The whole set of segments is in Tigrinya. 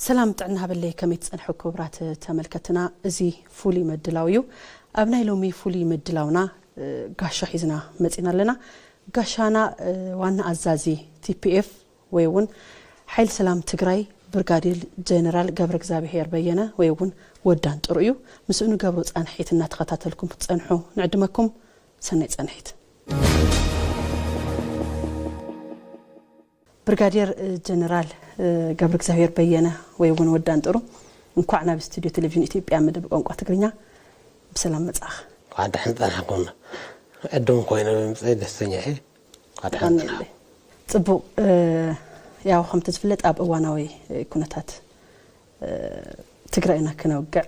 ሰላም ጥዕና ሃበለይ፣ ከመይ ትጸንሑ ክቡራት ተመልከትና? እዚ ፍሉይ ምድላው እዩ። ኣብ ናይ ሎሚ ፍሉይ ምድላውና፣ እ፣ ጋሻ ሒዝና መጺና ኣለና። ጋሻና፣ እ፣ ዋና ኣዛዚ ቲ ፒ ኤፍ ወይ እውን ሓይሊ ሰላም ትግራይ ብርጋዴር ጀነራል ገብረ እግዚኣብሔር በየነ ወይ እውን ወዳን ጥሩ እዩ። ምስኡ ንገብሮ ጻንሒት እናተኸታተልኩም ክትጸንሑ ንዕድመኩም። ሰናይ ጻንሒት። ብርጋዴር ጀነራል ገብረ እግዚኣብሔር በየነ ወይ እውን ወዳን ጥሩ፣ እንኳዕ ናብ ስቱድዮ ቴሌቪዥን ኢትዮጵያ መደብ ቋንቋ ትግርኛ ብሰላም መጻእኻ። እንኳዕ ደሓን ጸናሕኩም። ዕድም ኮይነ ብምጽኣይ ደስተኛ እየ። እንኳዕ ደሓን ጸናሕኩም። የቐንየለይ። ጽቡቕ፣ እ፣ ያው ከምቲ ዝፍለጥ ኣብ እዋናዊ ኩነታት፣ እ፣ ትግራይ ኢና ክነውግዕ።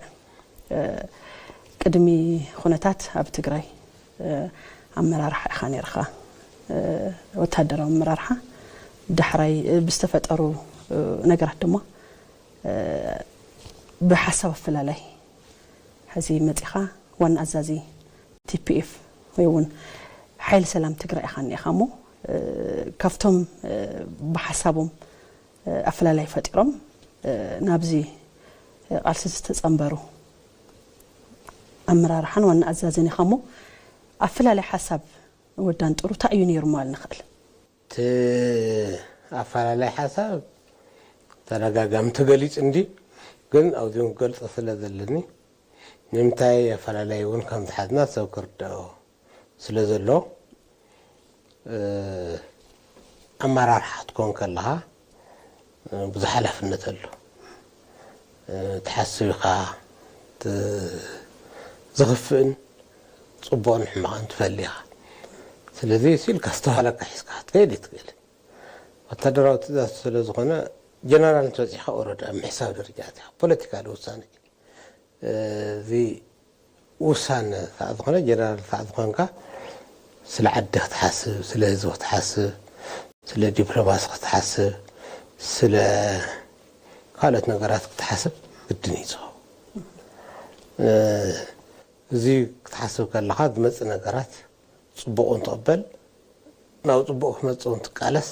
እ፣ ቅድሚ ኩነታት ኣብ ትግራይ፣ እ፣ ኣመራርሓ ኢኻ ነይርኻ፣ እ፣ ወታደራዊ ኣመራርሓ። ዳሕራይ፣ እ፣ ብዝተፈጠሩ፣ እ፣ ነገራት ድማ፣ እ፣ ብሓሳብ ኣፈላላይ ሕዚ መጺኻ ዋና ኣዛዚ ቲ ፒ ኤፍ ወይ እውን ሓይሊ ሰላም ትግራይ ኢኻ እኒኢኻ እሞ፣ እ፣ ካብቶም፣ እ፣ ብሓሳቦም፣ እ፣ ኣፈላላይ ፈጢሮም፣ እ፣ ናብዚ፣ እ፣ ቃልሲ ዝተጸንበሩ ኣመራርሓን ዋና ኣዛዝን ኢኻ እሞ፣ ኣፈላላይ ሓሳብ ወዳን ጥሩ እንታይ እዩ ነይሩ ምባል ንኽእል? እቲ ኣፈላላይ ሓሳብ ተደጋጋሚ ተገሊጹ እንዲ፣ ግን ኣብዚ እውን ክገልጾ ስለ ዘለኒ፣ ንምንታይ ኣፈላላይ እውን ከም ዝሓዝና ሰብ ክርድኦ ስለ ዘሎ፣ እ፣ ኣመራርሓ ክትኮን ከለኻ፣ እ፣ ብዙሕ ሓላፍነት ኣሎ። እ፣ ትሓስብ ኢኻ፣ ት-፣ ዝኽፍእን ጽቡቕን ሕማቕን ትፈሊ ኢኻ። ስለዚ፣ እሱ ኢልካ ዝተባህለካ ሒዝካ ክትከይድ ኣይትኽእልን። ወታደራዊ ትእዛዝ ስለ ዝኾነ፣ ጀነራል እንተበጺሕካ፣ ኦረዲ ኣብ ምሕሳብ ደረጃ ኣቲኻ፣ ፖለቲካል ውሳነ እዩ። እዚ ውሳነ ሳዕ ዝኾነ፣ ጀነራል ሳዕ ዝኾንካ፣ ስለ ዓዲ ክትሓስብ፣ ስለ ህዝቢ ክትሓስብ፣ ስለ ዲፕሎማሲ ክትሓስብ፣ ስለ ካልኦት ነገራት ክትሓስብ ግድን እዩ ዝኸውን። እ፣ እዚ ክትሓስብ ከለኻ ዝመጽእ ነገራት ጽቡቕ እንትቕበል፣ ናብ ጽቡቕ ክመጽእ እውን ትቃለስ፣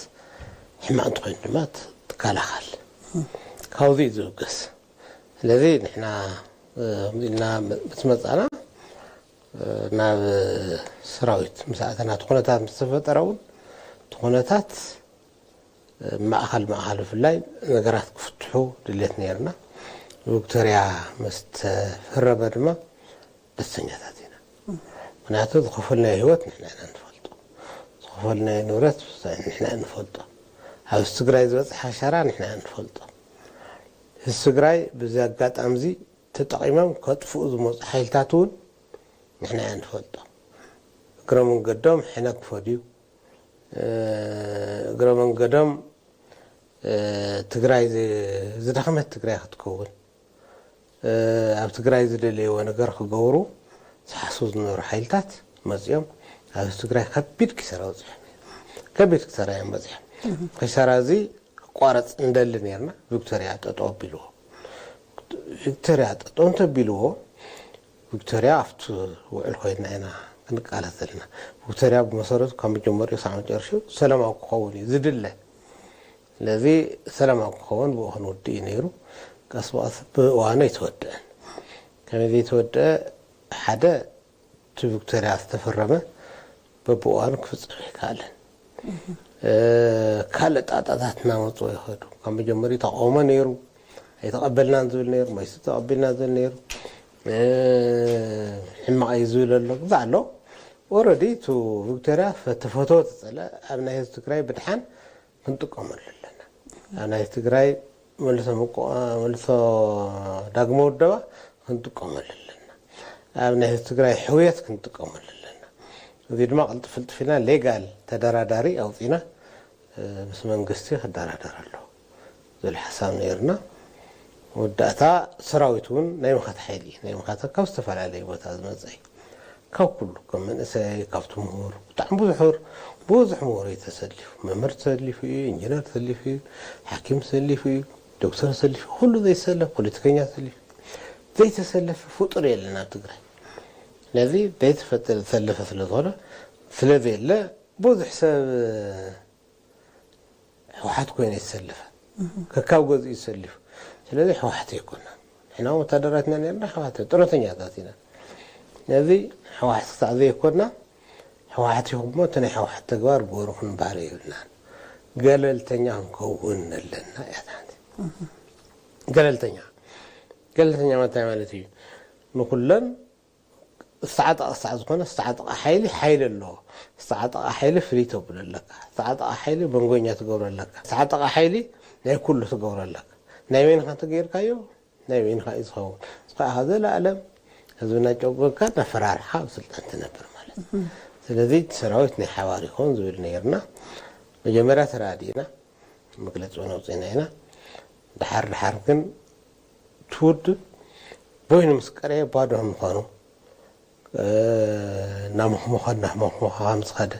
ሕማቕ እንተኾይኑ ድማ ት-፣ ትከላኸል። ካብዚ እዩ ዝብገስ። ስለዚ ንሕና፣ እ፣ ከምዚ ኢልና ም-፣ ምስ መጻና፣ እ፣ ናብ ሰራዊት ምስ ኣተና፣ እቲ ኩነታት ምስ ተፈጠረ እውን፣ እቲ ኩነታት፣ እ፣ ማእኸል ማእኸል ብፍላይ ነገራት ክፍትሑ ድሌት ነይርና። ቪክቶርያ ምስ ተፈረመ ድማ ደስተኛታት ኢና። ምኽንያቱ ዝኸፈልናዮ ህይወት ንሕና ኢና ንፈልጦ። ዝኸፈልናዮ ንብረት ንሕና ኢና ንፈልጦ። ኣብዚ ትግራይ ዝበፅሐ ሻራ ንሕና ኢና ንፈልጦ። ህዝቢ ትግራይ በዚ ኣጋጣሚ እዚ ተጠቒሞም ከጥፍኡ ዝመፁ ሓይልታት እውን ንሕና ኢና ንፈልጦ። እግረ መንገዶም ሕነ ክፈድዩ፣ እ፣ እግረ መንገዶም፣ እ፣ ትግራይ ዝ-፣ ዝደኸመት ትግራይ ክትከውን፣ እ፣ ኣብ ትግራይ ዝደለይዎ ነገር ክገብሩ ዝሓስቡ ዝነበሩ ሓይልታት መፂኦም ኣብ ትግራይ ከቢድ ኪሳራ በፂሖም እዮም። ከቢድ ኪሳራ እዮም በፂሖም። ኪሳራ እዚ ክቋረፅ እንደሊ ነርና፣ ቪክቶርያ ጠጠው ኣቢልዎ። ቪክቶርያ ጠጠው እንተቢልዎ፣ ቪክቶርያ ኣብቲ ውዕል ኮይንና ኢና ክንቃለስ ዘለና። ቪክቶርያ ብመሰረቱ ካብ መጀመሪኡ ክሳዕ መጨረሽኡ ሰላማዊ ክኸውን እዩ ዝድለ። ስለዚ ሰላማዊ ክኸውን ብኡ ክንውድእ እዩ ነይሩ። ቀስ ብቐስ ብእዋኑ ኣይተወደአን። ከመይ ዘይተወደአ? ሓደ፣ እቲ ቪክቶርያ ዝተፈረመ በብእዋኑ ክፍጸም ኣይከኣለን። እ፣ ካልእ ጣጣታት እናመጹ ይኸዱ። ካብ መጀመሪኡ ተቃውሞ ነይሩ፣ ኣይተቐበልናን ዝብል ነይሩ፣ መይሱ ተቐቢልና ዝብል ነይሩ፣ እ፣ ሕማቕ እዩ ዝብል ኣሎ፣ ግዛዕ ኣሎ። ኦረዲ፣ እቱ ቪክቶርያ ፈ-፣ ተፈተወ ተጸልአ፣ ኣብ ናይ ህዝቢ ትግራይ ብድሓን ክንጥቀመሉ ኣለና። ኣብ ናይ ትግራይ መልሶ ምቆ-፣ መልሶ ዳግመ ውደባ ክንጥቀመሉ ኣለና። ኣብ ናይ ህዝቢ ትግራይ ሕውየት ክንጥቀመሉ ኣለና። እዚ ድማ ቅልጥፍልጥፍ ኢልና ሌጋል ተደራዳሪ ኣውፂና፣ እ፣ ምስ መንግስቲ ክደራደር ኣለዎ ዝብል ሓሳብ ነይርና። መወዳእታ ሰራዊት እውን ናይ መኸተ ሓይሊ እዩ። ናይ መኸተ ካብ ዝተፈላለዩ ቦታ ዝመፀ እዩ። ካብ ኩሉ፣ ካብ መንእሰይ፣ ካብቲ ምሁር፣ ብጣዕሚ ብዙሕ፣ ብዙሕ ምሁር እዩ ተሰሊፉ። መምህር ተሰሊፉ እዩ፣ ኢንጂነር ተሰሊፉ እዩ፣ ሓኪም ተሰሊፉ እዩ፣ ዶክተር ተሰሊፉ፣ ኩሉ ዘይሰለፍ፣ ፖለቲከኛ ተሰሊፉ፣ ዘይተሰለፈ ፍጡር የለን ኣብ ትግራይ። ስለዚ ዘይተፈጠረ፣ ተሰለፈ ስለ ዝኾነ፣ ስለ ዘየለ፣ ብዙሕ ሰብ ህወሓት ኮይኑ እዩ ዝሰለፈ። ከካብ ገዝኡ እዩ ተሰሊፉ። ስለዚ ሕወሓት ኣይኮና። ንሕና ወታደራት ኢና ነርና፣ ሕወሓት ጡረተኛታት ኢና። ነዚ ሕወሓት ክሳዕ ዘየኮና፣ ሕወሓት ይኹን እሞ እቲ ናይ ሕወሓት ተግባር ግበሩ ክንበሃል የብልናን። ገለልተኛ ክንከውን ኣለና እያ እታ ሓንቲ። ገለልተኛ ገለልተኛ ማለት እንታይ ማለት እዩ? ንኩለን ዝተዓጠቐ ክሳዕ ዝኾነ ዝተዓጠቐ ሓይሊ ሓይሊ ኣለዎ። ዝተዓጠቐ ሓይሊ ፍልይ ተብሎ ኣለካ። ዝተዓጠቐ ሓይሊ መንጎኛ ትገብሮ ኣለካ። ዝተዓጠቐ ሓይሊ ናይ ኩሉ ትገብሮ ኣለካ። ናይ በይንኻ እንተገይርካዮ ናይ በይንኻ እዩ ዝኸውን። ንስኻ ኢኻ ዘለኣለም ህዝቢ እናጨቆንካ እናፈራርሕካ ኣብ ስልጣን ትነብር ማለት እዩ። ስለዚ እቲ ሰራዊት ናይ ሓባር ይኸውን ዝብል ነይርና። መጀመርያ ተራዲእና መግለፂ እውን ኣውፂእና ኢና። ድሓር ድሓር ግን እቲ ውድብ በይኑ ምስ ቀረየ ባዶ ምዃኑ እናመኽሞኸ እናመኽሞኸ ከም ዝኸደ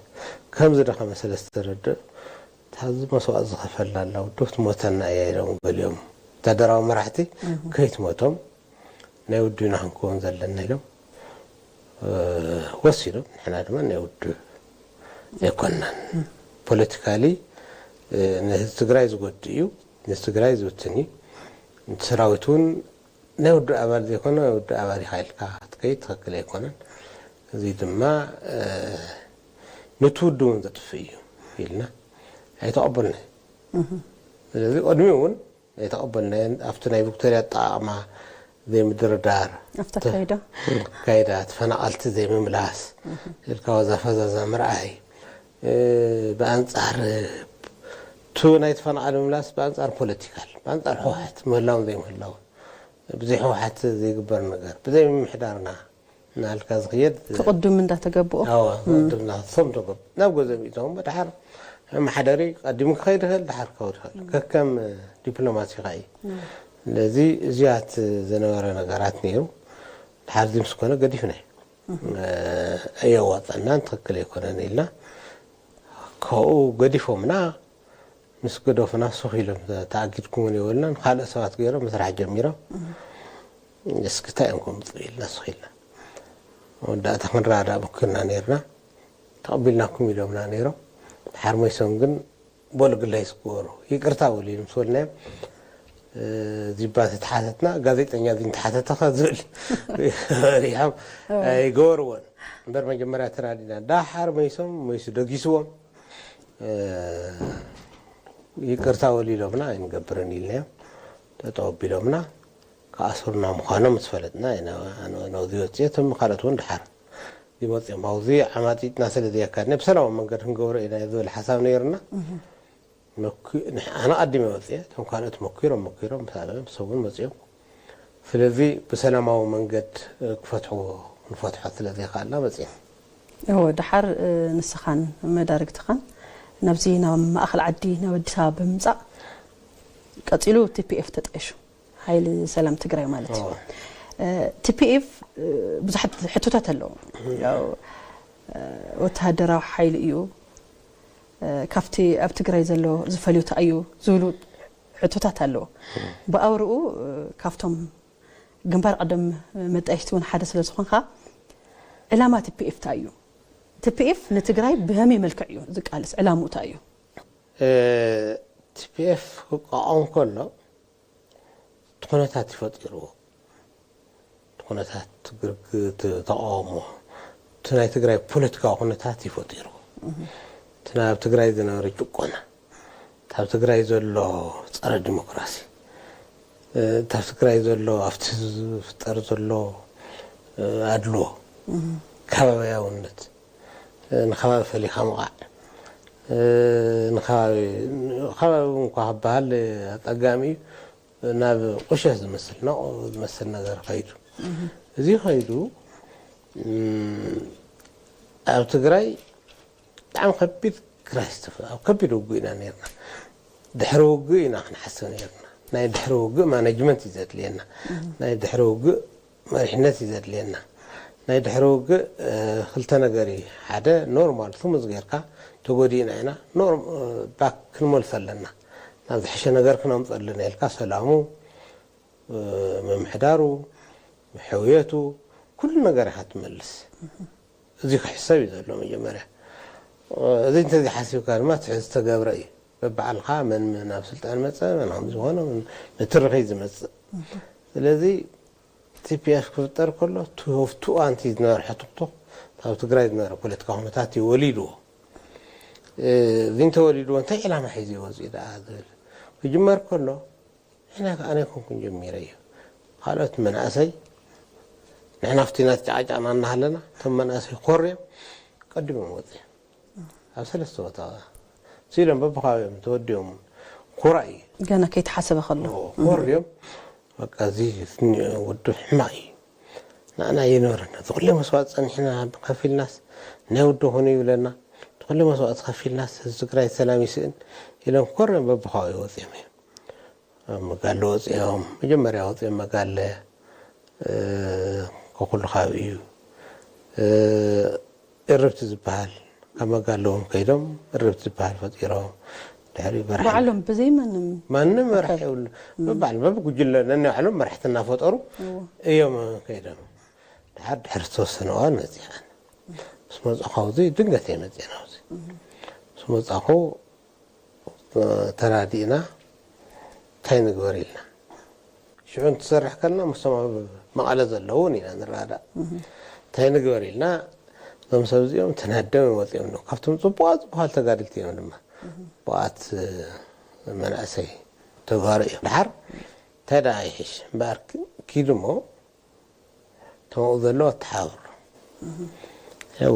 ከም ዝደኸመ ስለ ዝተረድእ፣ ታዚ መስዋእቲ ዝኸፈልና ኣላ ውድብ ትሞተና እያ ኢሎም ገሊኦም ወታደራዊ መራሕቲ ከይትሞቶም ናይ ውድብና ክንከውን ዘለና ኢሎም ወሲኖም። ንሕና ድማ ናይ ውድብ ኣይኮንናን። ፖለቲካሊ ንህዝቢ ትግራይ ዝጎድእ እዩ፣ ንትግራይ ዝብትን እዩ። ሰራዊት እውን ናይ ውድብ ኣባል ዘይኮነ ናይ ውድብ ኣባል ኢኻ ኢልካ ክትከይድ ትኽክል ኣይኮነን። እዚ ድማ ነቲ ውድብ እውን ዘጥፍእ እዩ ኢልና ኣይተቐበልናዮ። ስለዚ ቅድሚኡ እውን ኣይተቐበልናዮን። ኣብቲ ናይ ቪክቶርያ ኣጠቓቕማ ዘይምድርዳር፣ ኣብቲ ኣካይዳ ኣካይዳ ተፈናቐልቲ ዘይምምላስ ኢልካ ዋዛ ፈዛዛ ምርኣይ፣ ብኣንጻር እቲ ናይ ተፈናቐለ ምምላስ ብኣንጻር ፖለቲካል ብኣንጻር ህወሓት ምህላውን ዘይምህላውን፣ ብዘይ ህወሓት ዘይግበር ነገር፣ ብዘይ ምምሕዳርና እናልካ ዝኽየድ ክቕድም እንዳተገብኦ ኣዋ ቅድምና ክሶም ተገብ ናብ ገዘም ይቶም ድሓር መሓደሪ ቀዲሙ ክኸይድ ይኽእል፣ ድሓር ክኸይድ ይኽእል። ከከም ዲፕሎማሲ ኸዓ እዩ። ስለዚ እዚያት ዝነበረ ነገራት ነይሩ። ድሓር እዚ ምስ ኮነ ገዲፍና እዩ። ኣየዋፀናን ትኽክል ኣይኮነን ኢልና ካብኡ ገዲፎምና። ምስ ገደፉና ሱኽ ኢሎም ተኣጊድኩም እውን የበልናን ካልእ ሰባት ገይሮም ምስራሕ ጀሚሮም። እስኪ እንታይ እዮም ከምፅኡ ኢልና ሱኽ ኢልና መወዳእታ ክንረዳእ ሞኪርና ነይርና። ተቐቢልናኩም ኢሎምና ነይሮም። ድሓር መይሶም ግን በሉ ግላይ ዝግበሩ ይቅርታ በሉ ኢሉ ምስ በልናዮም ዚባ ተተሓተትና ጋዜጠኛ እዚ እንተሓተተኸ ዝብል ሪሖም ኣይገበርዎን እምበር መጀመርያ ተራዲና ዳሓር መይሶም መይሱ ደጊስዎም ይቅርታ በሉ ኢሎምና ኣይንገብርን ኢልናዮም። ጠጠው ኣቢሎምና ክኣስሩና ምዃኖም ምስ ፈለጥና ኢና ነዚ ወፅኤ እቶም ካልኦት እውን ድሓር ይመፅኦም ኣብዚ ዓማጢጥና ስለ ዘየካድና ብሰላማዊ መንገዲ ክንገብሮ ኢና ዝብል ሓሳብ ነይሩና። ኣነ ቀዲመ ወፅኤ እቶም ካልኦት መኪሮም መኪሮም ምሳለኦም ሰውን መፅኦም ስለዚ ብሰላማዊ መንገድ ክፈትሕዎ ክንፈትሖ ስለ ዘይከኣልና መፅኦም። እወ ድሓር ንስኻን መዳርግትኻን ናብዚ ናብ ማእኸል ዓዲ ናብ ኣዲስ ኣበባ ብምምፃእ ቀፂሉ ቲፒኤፍ ተጠይሹ። ሓይሊ ሰላም ትግራይ ማለት እዩ። ቲፒኤፍ ብዙሓት ሕቶታት ኣለዎ። ያው ወተሃደራዊ ሓይሊ እዩ። ካብቲ ኣብ ትግራይ ዘሎ ዝፈልዮ እንታይ እዩ ዝብሉ ሕቶታት ኣለዎ። ብኣውርኡ ካብቶም ግንባር ቀደም መጣየሽቲ እውን ሓደ ስለ ዝኾንካ ዕላማ ቲፒኤፍ እንታይ እዩ? ቲፒኤፍ ንትግራይ ብኸመይ መልክዕ እዩ ዝቃለስ? ዕላምኡ እንታይ እዩ? ቲፒኤፍ ክቋቋም ከሎ እቲ ኩነታት እዩ ፈጢርዎ። እቲ ኩነታት ግርግ ተቃውሞ እቲ ናይ ትግራይ ፖለቲካዊ ኩነታት እዩ ፈጢርዎ። እቲ ኣብ ትግራይ ዝነበረ ጭቆና፣ እቲ ኣብ ትግራይ ዘሎ ፀረ ዲሞክራሲ፣ እቲ ኣብ ትግራይ ዘሎ ኣብቲ ዝፍጠር ዘሎ ኣድልዎ፣ ከባቢያውነት፣ ንከባቢ ፈሊኻ ምውቃዕ፣ ንከባቢ ከባቢ እንኳ ክበሃል ኣፀጋሚ እዩ። ናብ ቁሸት ዝመስል ናቑ ዝመስል ነገር ኸይዱ እዚ ኸይዱ ኣብ ትግራይ ብጣዕሚ ከቢድ ክራይስ ኣብ ከቢድ ውግእ ኢና ነርና። ድሕሪ ውግእ ኢና ክንሓስብ ነርና። ናይ ድሕሪ ውግእ ማነጅመንት እዩ ዘድልየና። ናይ ድሕሪ ውግእ መሪሕነት እዩ ዘድልየና። ናይ ድሕሪ ውግእ ክልተ ነገር እዩ። ሓደ ኖርማል ስሙዝ ጌርካ ተጎዲእና ኢና ኖርም ባክ ክንመልሶ ኣለና። ናብ ዝሐሸ ነገር ክነምፀሉ ኢና ኢልካ ሰላሙ፣ ምምሕዳሩ፣ ሕውየቱ፣ ኩሉ ነገር ኢኻ ትመልስ። እዚ ክሕሰብ እዩ ዘሎ መጀመርያ። እዚ እንተዘይሓሲብካ ድማ እቲ ዝተገብረ እዩ። በባዕልኻ መን መን ኣብ ስልጣን መጸ፣ መን ከም ዝኾነ፣ መን ንትርኺ ዝመጽእ። ስለዚ ቲ ፒ ኤፍ ክፍጠር ከሎ፣ ቱ ኦፍ ቱ ኣንቲ ዝነበረ ሕትኽቱኽ ኣብ ትግራይ ዝነበረ ፖለቲካ ኩነታት እዩ ወሊድዎ። እዚ እንተወሊድዎ፣ እንታይ ዕላማ ሒዙ ይወፅእ ደኣ ዝብል ክጅመር ከሎ፣ ንሕና ከኣ ኣነ ኣይኮንኩን ጀሚረዮ። ካልኦት መናእሰይ፣ ንሕና ኣብቲ ናት ጨቃጨቅና እናሃለና፣ እቶም መናእሰይ ኮርዮም ቀዲሞም ወፅዮም። ኣብ ሰለስተ ቦታ ሲሎም በብኸባቢኦም ተወዲኦም፣ ኮራ እዩ። ገና ከይተሓሰበ ከሎ። ኮርዮም፣ በቃ፣ እዚ ወዲ ሕማቕ እዩ። ንኣና የንበረና። ዝኹሉ መስዋእቲ ጸኒሕና ከፊልናስ፣ ናይ ወዲ ኾኑ ይብለና። ዝኹሉ መስዋእቲ ከፊልናስ፣ ህዝቢ ትግራይ ሰላም ይስእን ኢሎም ኮርዮም በብኸባቢኡ ወፂኦም እዮም። ኣብ መጋለ ወፂኦም፣ መጀመርያ ወፂኦም መጋለ፣ እ፣ ከኩሉ ከባቢ እዩ። እ፣ እርብቲ ዝበሃል፣ ካብ መጋለ እውን ከይዶም እርብቲ ዝበሃል ፈጢሮም። ድሕሪ በርሒ ባዕሎም ብዘይ ማንም ማንም መራሒ የብሉ። በባዕል፣ በብጉጅለ ነናይ ባዕሎም መራሕቲ እናፈጠሩ እዮም ከይዶም። ድሓር ድሕሪ ዝተወሰነ እዋን መፂኣን። ምስ መፃኹ ኣብዚ ድንገት እየ መፂአ ናብዚ። ምስ መፃኹ፣ እ፣ ተራዲእና እንታይ ንግበር ኢልና። ሽዑ እንትሰርሕ ከለና ምስቶም ኣብ መቐለ ዘለውን ኢና ንረዳእ። እንታይ ንግበር ኢልና፣ እዞም ሰብ እዚኦም ተናደም እዮም ወፂኦም ኣለዉ። ካብቶም ፅቡቓት ዝበሃል ተጋድልቲ እዮም ድማ። ፅቡቓት፣ እ፣ መናእሰይ ተጋሩ እዮም። ድሓር እንታይ ደኣ ይሕሽ እምበኣር፣ ኪዱ እሞ እቶም ኣብኡ ዘለዉ ኣተሓባብሩ።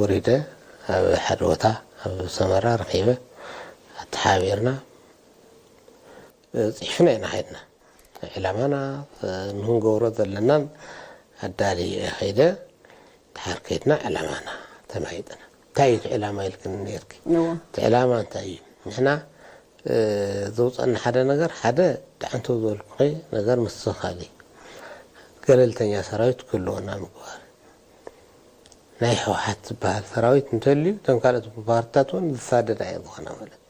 ወሪደ ኣብ ሓደ ቦታ ኣብ ሰመራ ረኺበ ኣተሓባቢርና፣ እ፣ ጽሒፍና ኢና ኸይድና። ዕላማና፣ እ፣ ንኽንገብሮ ዘለናን ኣዳልየ እየ ኸይደ። ድሓር ከይድና ዕላማና ተማይጥና። እንታይ እዩ እቲ ዕላማ ኢልክኒ ነይርኪ? እዎ። እቲ ዕላማ እንታይ እዩ? ንሕና፣ እ፣ ዘውፀና ሓደ ነገር፣ ሓደ ብጣዕሚ ተው ዝበልኩኺ ነገር ምስትኽኻል እዩ። ገለልተኛ ሰራዊት ክህልወና ምግባር። ናይ ህወሓት ዝበሃል ሰራዊት እንተልዩ፣ እተን ካልኦት ፓርትታት እውን ዝሳደዳ እየን ዝኾና ማለት።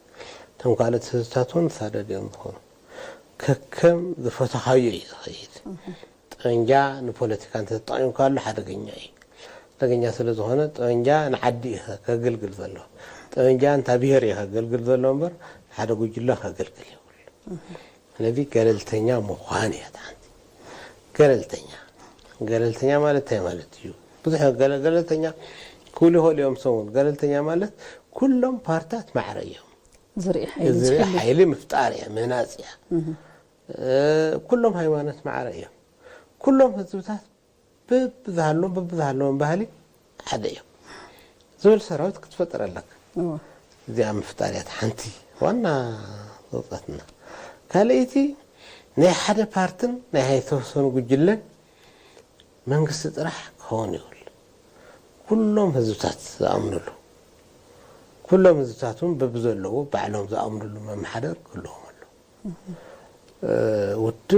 እቶም ካልኦት ህዝብታት እውን ዝሳደዱ እዮም ዝኾኑ። ከከም ዝፈተኻዮ እዩ ዝኸይድ። ጠበንጃ ንፖለቲካ እንተተጠቒምካሉ ሓደገኛ እዩ። ሓደገኛ ስለ ዝኾነ፣ ጠበንጃ ንዓዲ እዩ ከገልግል ዘሎ። ጠበንጃ ንታ ብሄር እዩ ከገልግል ዘሎ እምበር፣ ሓደ ጉጅለ ከገልግል የብሉ። ስለዚ ገለልተኛ ምዃን እያ እታ ሓንቲ። ገለልተኛ፣ ገለልተኛ ማለት እንታይ ማለት እዩ? ብዙሕ ገለ-፣ ገለልተኛ ክብሉ ይኽእሉ እዮም ሰሙን። ገለልተኛ ማለት ኩሎም ፓርትታት ማዕረ እዮም። ዝርኢ ሓይሊ ዝርኢ ዝሕሉ። ሓይሊ ምፍጣር እያ፣ ምህናፅ እያ። እ፣ ኩሎም ሃይማኖት ማዕረ እዮም። ኩሎም ህዝብታት በብዝሃለዎም፣ በብዝሃለዎም ባህሊ ሓደ እዮም ዝብል ሰራዊት ክትፈጥር ኣለካ። እዎ። እዚኣ ምፍጣር እያ እታ ሓንቲ ዋና ዘውፃትና። ካልኣይቲ፣ ናይ ሓደ ፓርትን ናይ ዝተወሰኑ ጉጅለን መንግስቲ ጥራሕ ክኸውን ይብል። ኩሎም ህዝብታት ዝኣምኑሉ፣ ኩሎም ህዝብታት እውን በብዘለዎ ባዕሎም ዝኣምኑሉ መመሓደር ክህልዎም ኣሎ። እ፣ ውድብ፣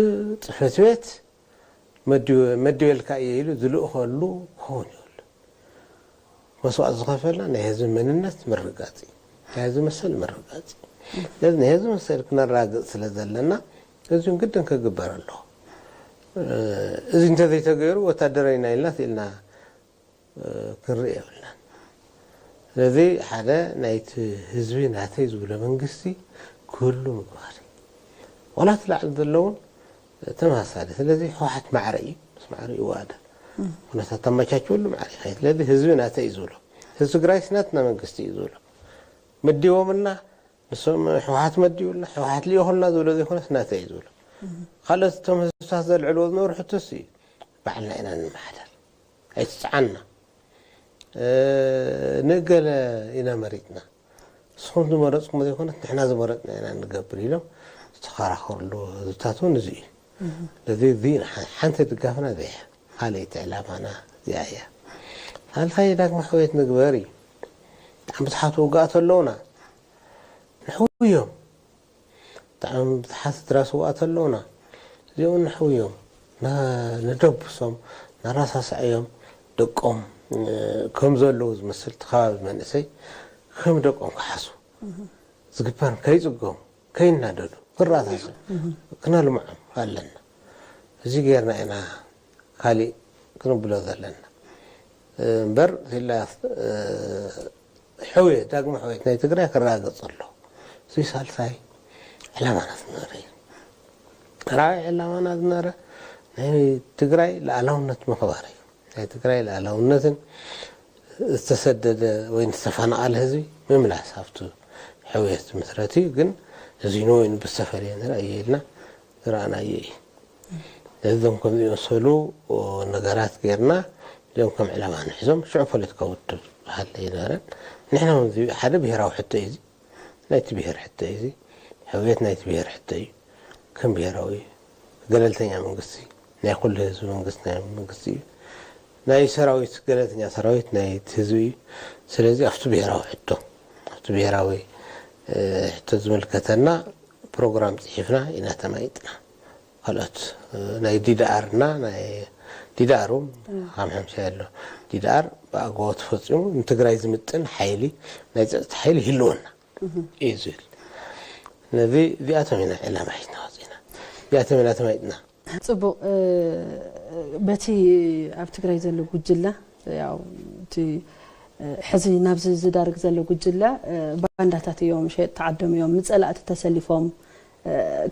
ጽሕፈት ቤት መዲ-፣ መዲበልካ እየ ኢሉ ዝልእኸሉ ክኸውን ይብል። መስዋእቲ ዝኸፈልና ናይ ህዝቢ መንነት ምርጋጽ እዩ። ናይ ህዝቢ መሰል ምርጋጽ እዩ። ስለዚ ናይ ህዝቢ መሰል ክነራግጽ ስለ ዘለና፣ እዚን ግድን ክግበር ኣለዎ። እ፣ እዚ እንተዘይተገይሩ ወታደራዊ ኢና ኢልና ስኢልና፣ እ፣ ክንርኢ የብልናን። ስለዚ ሓደ ናይቲ ህዝቢ ናተይ ዝብሎ መንግስቲ ክህሉ ምግባር እዩ። ዋላ እቲ ላዕሊ ዘለውን ተመሳሳሊ። ስለዚ ህወሓት ማዕረ እዩ፣ ምስ ማዕረ ይወዳደር። ኩነታት ተመቻችወሉ ማዕረ ይኸይድ። ስለዚ ህዝቢ ናተይ እዩ ዝብሎ። ህዝቢ ትግራይስ ናትና መንግስቲ እዩ ዝብሎ። መዲቦምልና፣ ንሶም ህወሓት መዲቡልና፣ ህወሓት ልኢኹልና ዝብሎ ዘይኮነስ ናተይ እዩ ዝብሎ። ካልኦት እቶም ህዝብታት ዘልዕልዎ ዝነበሩ ሕቶስ እዩ፣ ባዕልና ኢና ንመሓደር። ኣይትፅዓንና። እ፣ ንገለ ኢና መሪፅና። ንስኹም ዝመረፅኩም ዘይኮነስ ንሕና ዝመረፅና ኢና ንገብር ኢሎም ዝተኸራኸርሉ ህዝብታት እውን እዚ እዩ። ስለዚ እዚ ንሓ-፣ ሓንቲ ድጋፍና እዚኣ እያ። ካልኣይቲ ዕላማና እዚኣ እያ። ሳልሳይ ዳግመ ሕውየት ንግበር እዩ። ብጣዕሚ ብዙሓት ውግኣት ኣለዉና። ንሕውዮም። ብጣዕሚ ብዙሓት ስድራ ስውኣት ኣለዉና። እዚኦም ንሕውዮም። ና-፣ ንደብሶም፣ ነረሳስዐዮም። ደቆም፣ እ፣ ከም ዘለዉ ዝመስል እቲ ከባቢ መንእሰይ ከም ደቆም ክሓስቡ ዝግበር ከይጽገሙ፣ ከይናደዱ፣ ክረሳስዑ፣ ክነልምዖም ኣለና። እዚ ጌርና ኢና ካሊእ ክንብሎ ዘለና። እ፣ እምበር፣ ሲላ፣ እ፣ ሕውየት፣ ዳግመ ሕውየት ናይ ትግራይ ክረጋገጽ ኣለዎ። እዚ ሳልሳይ ዕላማና ዝነበረ እዩ። ራብዓይ ዕላማና ዝነበረ ናይ ትግራይ ሉዓላውነት ምኽባር እዩ። ናይ ትግራይ ሉዓላውነትን ዝተሰደደ ወይ ዝተፈናቐለ ህዝቢ ምምላስ ኣብቲ ሕውየት ምስረት እዩ። ግን እዚ ንወይኑ ብዝተፈለየ ንርኣዮ ኢልና ዝረኣናዮ እዩ። ነዞም ከም ዝመሰሉ ነገራት ጌርና እዚኦም ከም ዕላማ ንሕዞም ሽዑ ፖለቲካዊ ውድብ ዝበሃል ኣይነበረን። ንሕና እውን እዚ ሓደ ብሄራዊ ሕቶ እዩ። እዚ ናይቲ ብሄር ሕቶ እዩ። እዚ ሕውየት ናይቲ ብሄር ሕቶ እዩ። ከም ብሄራዊ ገለልተኛ መንግስቲ ናይ ኩሉ ህዝቢ መንግስቲ ናይ መንግስቲ እዩ። ናይ ሰራዊት ገለልተኛ ሰራዊት ናይ ህዝቢ እዩ። ስለዚ ኣብቲ ብሄራዊ ሕቶ ኣብቲ ብሄራዊ ሕቶ ዝምልከተና ፕሮግራም ፅሒፍና ኢና ተማይጥና። ካልኦት ናይ ዲዳኣር እና ናይ ዲዳኣር እውን ሓምሓምሻ ኣሎ። ዲዳኣር ብኣግባቡ ተፈፂሙ ንትግራይ ዝምጥን ሓይሊ ናይ ፀጥታ ሓይሊ ይህልወና እዩ ዝብል። ነዚ እዚኣቶም ኢና ዕላማ ሒዝና ወፂና። እዚኣቶም ኢና ተማይጥና። ፅቡቕ። በቲ ኣብ ትግራይ ዘሎ ጉጅለ ያው እቲ ሕዚ ናብዚ ዝዳርግ ዘሎ ጉጅለ ባንዳታት እዮም፣ ሸየጥቲ ዓዶም እዮም፣ ንፀላእቲ ተሰሊፎም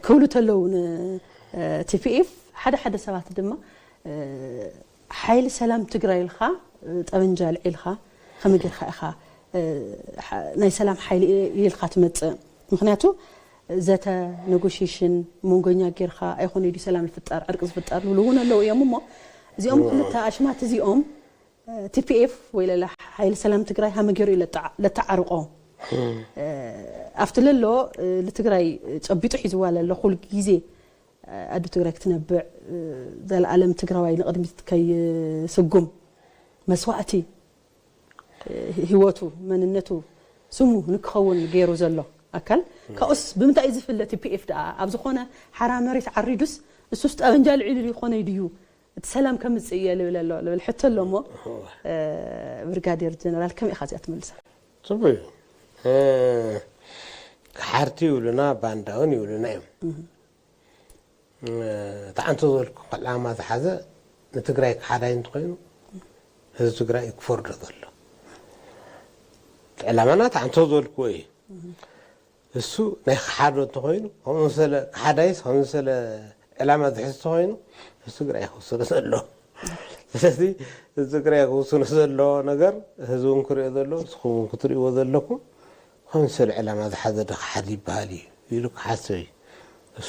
ክብሉ ተለዉ ንቲፒኤፍ ሓደ ሓደ ሰባት ድማ ሓይሊ ሰላም ትግራይ ኢልካ ጠበንጃ ኣልዒልካ ከመይ ጌርካ ኢኻ ናይ ሰላም ሓይሊ ኢልካ ትመፅእ? ምክንያቱ ዘተ ነጎሽሽን መንጎኛ ጌርካ ኣይኮነ ድዩ ሰላም ዝፍጠር ዕርቂ ዝፍጠር ዝብሉ እውን ኣለዉ እዮም። እሞ እዚኦም ክልተ ኣሽማት እዚኦም ቲፒኤፍ ወይ ለለ ሓይሊ ሰላም ትግራይ ሃመ ገይሩ እዩ ለተዓርቆ ኣብቲ ለሎ ንትግራይ ጨቢጡ ሒዝዋ ለሎ ኩሉ ግዜ ኣዱ ትግራይ ክትነብዕ ዘላለም ትግራዋይ ንቕድሚት ከይስጉም መስዋእቲ ህይወቱ መንነቱ ስሙ ንክኸውን ገይሩ ዘሎ ኣካል ካብኡስ ብምንታይ እዩ ዝፍለ? ቲፒኤፍ ደኣ ኣብ ዝኾነ ሓራ መሬት ዓሪዱስ እሱስ ጠበንጃ ልዒሉ ይኾነ ድዩ እቲ ሰላም ከምፅእ እየ ልብል ኣሎ ልብል ሕቶ ኣሎ እሞ ብርጋዴር ጀነራል ከመይ ኢኻ እዚኣ ትመልሳ? ፅቡቅ እዩ። ክሓርቲ ይብሉና ባንዳ እውን ይብሉና እዮም። እቲ ዓንቶ ዝበልኩ ዕላማ ዝሓዘ ንትግራይ ክሓዳይ እንተኮይኑ ህዝቢ ትግራይ እዩ ክፈርዶ ዘሎ። እቲ ዕላማና እቲ ዓንቶ ዝበልክዎ እዩ። እሱ ናይ ክሓዶ እንተኮይኑ ከምኡ መሰለ ክሓዳይስ ከምኡ መሰለ ዕላማ ዝሕዝ እንተኮይኑ ህዝቢ ትግራይ ክውስኖ ዘሎ። ስለዚ ህዝቢ ትግራይ ክውስኖ ዘሎ ነገር ህዝቢ እውን ክሪኦ ዘሎ ንስኹም እውን ክትሪእዎ ዘለኩም ከምሰለ ዕላማ ዝሓዘ ዶ ክሓዲ ይበሃል እዩ ኢሉ ክሓስብ እዩ።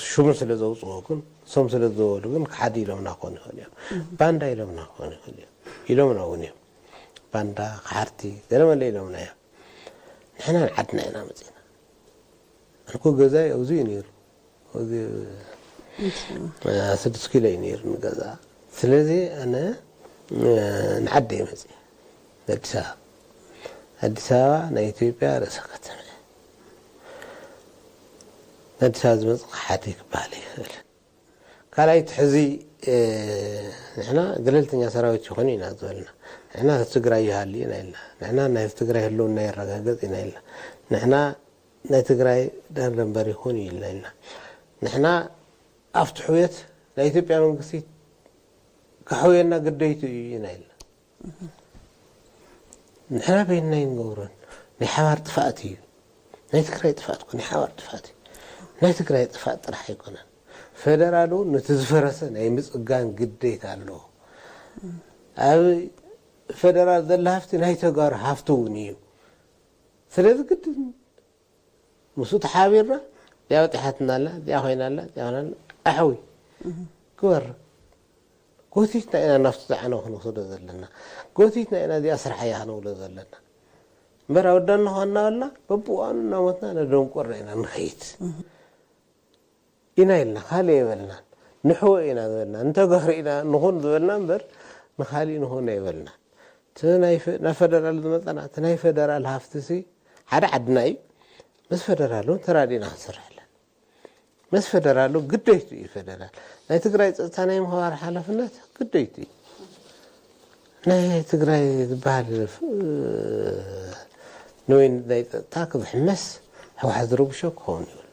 ሽሙ ስለ ዘውፅዎ ግን እሶም ስለ ዝበሉ ግን ክሓዲ ኢሎምና ክኾኑ ይኽእሉ እዮም። ባንዳ ኢሎምና ክኾኑ ይኽእሉ እዮም። ኢሎምና እውን እዮም። ባንዳ ክሓርቲ ገለመለ ኢሎምና እዮም። ንሕና ንዓድና ኢና መፂና። ኣነ እኮ ገዛይ ኣብዚ እዩ ነይሩ። ኣብዚ ስድስት ኪሎ እዩ ነይሩ ንገዛ። ስለዚ ኣነ ንዓዲ እየ መፂ ኣዲስ ኣበባ። ኣዲስ ኣበባ ናይ ኢትዮጵያ ርእሰ ከተማ እያ። ኣዲስ ኣበባ ዝመፅእ ክሓዲ ክበሃል ይኽእል። ካልኣይቲ ሕዚ ንሕና ገለልተኛ ሰራዊት ይኹን ኢና ዝበልና። ንሕና ህዝቢ ትግራይ ይሃሊ ኢና ኢልና። ንሕና ናይ ህዝቢ ትግራይ ህልውና የረጋግፅ ኢና ኢልና። ንሕና ናይ ትግራይ ዳር ደንበር ይኹን እዩ ኢልና ኢና። ንሕና ኣብቲ ሕውየት ናይ ኢትዮጵያ መንግስቲ ክሕውየና ግደይቱ እዩ ኢና ኢልና። ንሕና በይንና ኣይንገብሮን። ናይ ሓባር ጥፍኣት እዩ። ናይ ትግራይ ጥፍኣት እኮ ናይ ሓባር ጥፍኣት እዩ። ናይ ትግራይ ጥፍኣት ጥራሕ ኣይኮነን። ፌደራል እውን ነቲ ዝፈረሰ ናይ ምፅጋን ግዴታ ኣለዎ። ኣብ ፌደራል ዘለ ሃፍቲ ናይ ተጋሩ ሃፍቲ እውን እዩ። ስለዚ ግድን ምስኡ ተሓቢርና እዚኣ በጢሓትና ኣላ፣ እዚኣ ኮይና ኣላ፣ እዚኣ ኮይና ኣላ፣ ኣሕዊ ግበር። ጎቲትና ኢና ናብቲ ዝዓነወ ክንወስዶ ዘለና። ጎቲትና ኢና እዚኣ ስራሕ እያ ክንብሎ ዘለና። እምበር ኣወዳና ኳ እናበልና በብእዋኑ እናሞትና ነደንቆረ ኢና ንኸይድ ኢና ኢልና ካልእ የበልናን። ንሕወ ኢና ዝበልና፣ ንተጋሩ ኢና ንኹን ዝበልና እምበር ንኻሊእ ንኹን ኣይበልናን። እቲ ናይ ፈ- ናብ ፈደራል ዝመፀና እቲ ናይ ፈደራል ሃፍትሲ ሓደ ዓድና እዩ። ምስ ፈደራል እውን ተራዲእና ክንሰርሕ ኣለና። ምስ ፈደራሉ ግደይቱ እዩ ፈደራል ናይ ትግራይ ፀጥታ ናይ ምኽባር ሓላፍነት ግደይቱ እዩ። ናይ ትግራይ ዝበሃል ንወይን ናይ ፀጥታ ክዝሕመስ ህወሓት ዝረብሾ ክኸውን ይብል።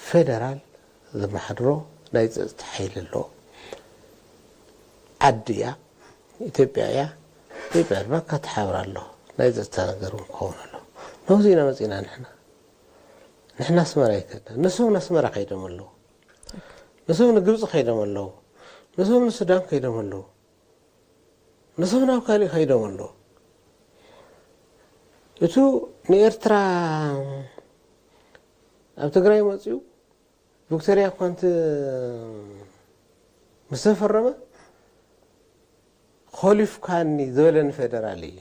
ፈደራል ዝመሓድሮ ናይ ፀጥታ ሓይሊ ኣለዎ። ዓዲ እያ፣ ኢትዮጵያ እያ። ኢትዮጵያ ድማ ከተሓብር ኣለዎ። ናይ ፀጥታ ነገር እውን ክኸውን ኣለዎ። ነዚ ኢና መፂና ንሕና። ንሕና ኣስመራ ኣይከድና፣ ንሶም ንኣስመራ ከይዶም ኣለዉ። ንሶም ንግብፂ ከይዶም ኣለዉ። ንሶም ንሱዳን ከይዶም ኣለዉ። ንሶም ናብ ካሊእ ከይዶም ኣለዉ። እቱ ንኤርትራ ኣብ ትግራይ መፅኡ ቪክቶርያ እኳ እንት ምስ ተፈረመ ኮሊፍካኒ ዝበለ ንፌደራል እዩ።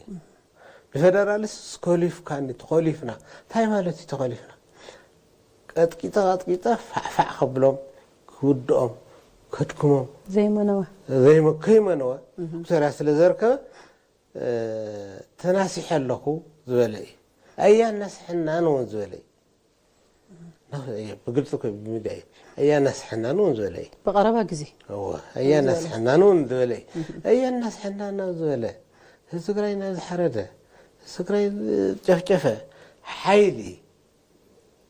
ንፌደራልስ ኮሊፍካኒ፣ ተኾሊፍና። እንታይ ማለት እዩ ተኾሊፍና? ቀጥቂጠ ቀጥቂጠ ፋዕፋዕ ከብሎም፣ ክውድኦም፣ ከድክሞም፣ ዘይመነወ። ዘይመ-፣ ከይመነወ ቪክቶርያ ስለ ዘርከበ፣ እ፣ ተናሲሐ ኣለኹ ዝበለ እዩ። ኣያናስሐናን እውን ዝበለ እዩ። ና-፣ ብግልፂ እኮ ብሚድያ እዩ። ኣያናስሐናን እውን ዝበለ እዩ። ብቐረባ ግዜ። እወ፣ ኣያናስሐናን እውን ዝበለ እዩ። ኣያናስሐናን ናብ ዝበለ፣ ህዝቢ ትግራይ ናብ ዝሓረደ፣ ህዝቢ ትግራይ ዝጨፍጨፈ ሓይሊ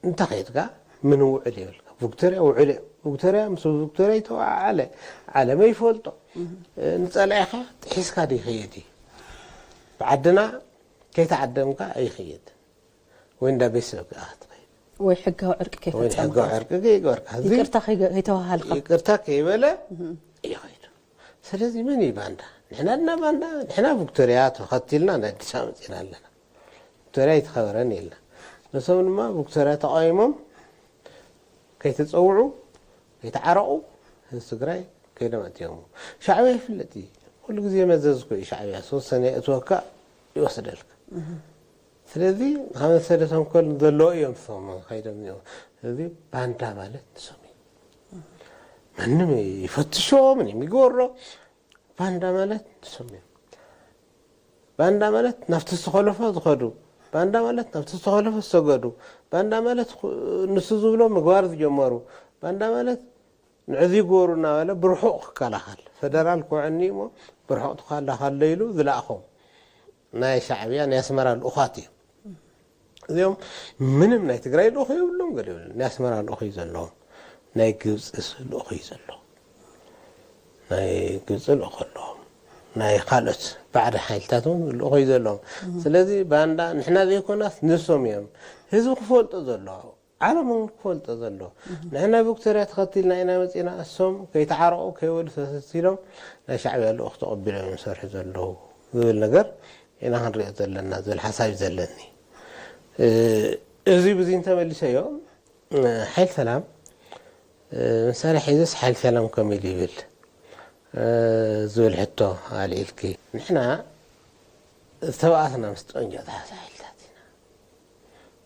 እንተ ኸይድካ ምን ውዕል የብልካ። ቪክቶርያ ውዕል እየ። ቪክቶርያ ምስ ቪክቶርያ ይተወዓዓለ። ዓለም ይፈልጦ። ንፀላኢኻ ጥሒስካ ዶ ይኸይድ እዩ? ብዓድና ከይተዓደምካ ኣይኸይድ። ወይ እንዳ ቤተሰብካ ኢኻ ትኸይድ። ወይ ሕጋዊ ዕርቂ ወይ ከይፈጸምካ። ሕጋዊ ዕርቂ ከይገበርካ። እዚ ይቅርታ ከይገ-፣ ከይተዋሃልካ። ይቅርታ ከይበለ ይኸይድ። ስለዚ መን እዩ ባንዳ? ንሕና ድና ባንዳ? ንሕና ቪክቶርያ ተኸቲልና ናይ ኣዲስ ኣበባ መፂና ኣለና። ቪክቶርያ ኣይተኸበረን ኢልና። ንሶም ድማ ቪክቶርያ ተቃዊሞም ከይተፀውዑ፣ ከይተዓረቑ ህዝቢ ትግራይ ከይዶም ኣትዮም። ሻዕብያ ይፍለጥ እዩ። ኩሉ ግዜ መዘዝ እኮ እዩ ሻዕብያ። ዝተወሰነ የእትወካ ይወስደልካ። ስለዚ ካብ መሰለ ተንኮል ዘለዎ እዮም እሶም ከይዶም እዮም። ስለዚ ባንዳ ማለት ንሶም እዮም። ማንም ይፈትሾ፣ ምን የሚጎሮ ባንዳ ማለት ንሶም እዮም። ባንዳ ማለት ናብቲ ዝተኸለፎ ዝኸዱ፣ ባንዳ ማለት ናብቲ ዝተኸለፎ ዝሰገዱ፣ ባንዳ ማለት ኹ-፣ ንሱ ዝብሎ ምግባር ዝጀመሩ፣ ባንዳ ማለት ንዕዚ ግበሩ እናበለ ብርሑቕ ክከላኸል፣ ፈደራል ክውዕኒ እሞ ብርሑቕ ትከላኸል ኢሉ ዝለኣኾም ናይ ሻዕብያ ናይ ኣስመራ ልኡኻት እዮም። እዚኦም ምንም ናይ ትግራይ ልኡኽ የብሎም፣ ገለ የብሎም። ናይ ኣስመራ ልኡኽ እዩ ዘለዎም፣ ናይ ግብፂ ልኡኽ እዩ ዘለዎም፣ ናይ ግብፂ ልኡኽ ኣለዎም፣ ናይ ካልኦት ባዕዲ ሓይልታት እውን ልኡኽ እዩ ዘለዎም። ስለዚ ባንዳ ንሕና ዘይኮናስ ንሶም እዮም። ህዝቢ ክፈልጦ ዘለዎ፣ ዓለም እውን ክፈልጦ ዘለዎ። ንሕና ቪክቶርያ ተኸቲልና ኢና መፂና፣ እሶም ከይተዓረቑ ከይበሉ ተሰሲሎም ናይ ሻዕብያ ልኡኽ ተቐቢሎም እዮም ዝሰርሑ ዘለዉ ዝብል ነገር ኢና ክንሪኦ ዘለና ዝብል ሓሳብ እዩ ዘለኒ። እ፣ እዚ ብዚ እንተመሊሰዮ፣ እ፣ ሓይል ሰላም፣ እ፣ መሳርያ ሒዙስ ሓይል ሰላም ከመይ ኢሉ ይብል፣ እ፣ ዝብል ሕቶ ኣልዒልኪ። ንሕና ዝተባኣስና ምስ ጠንጃ ዝሓዘ ሓይልታት ኢና።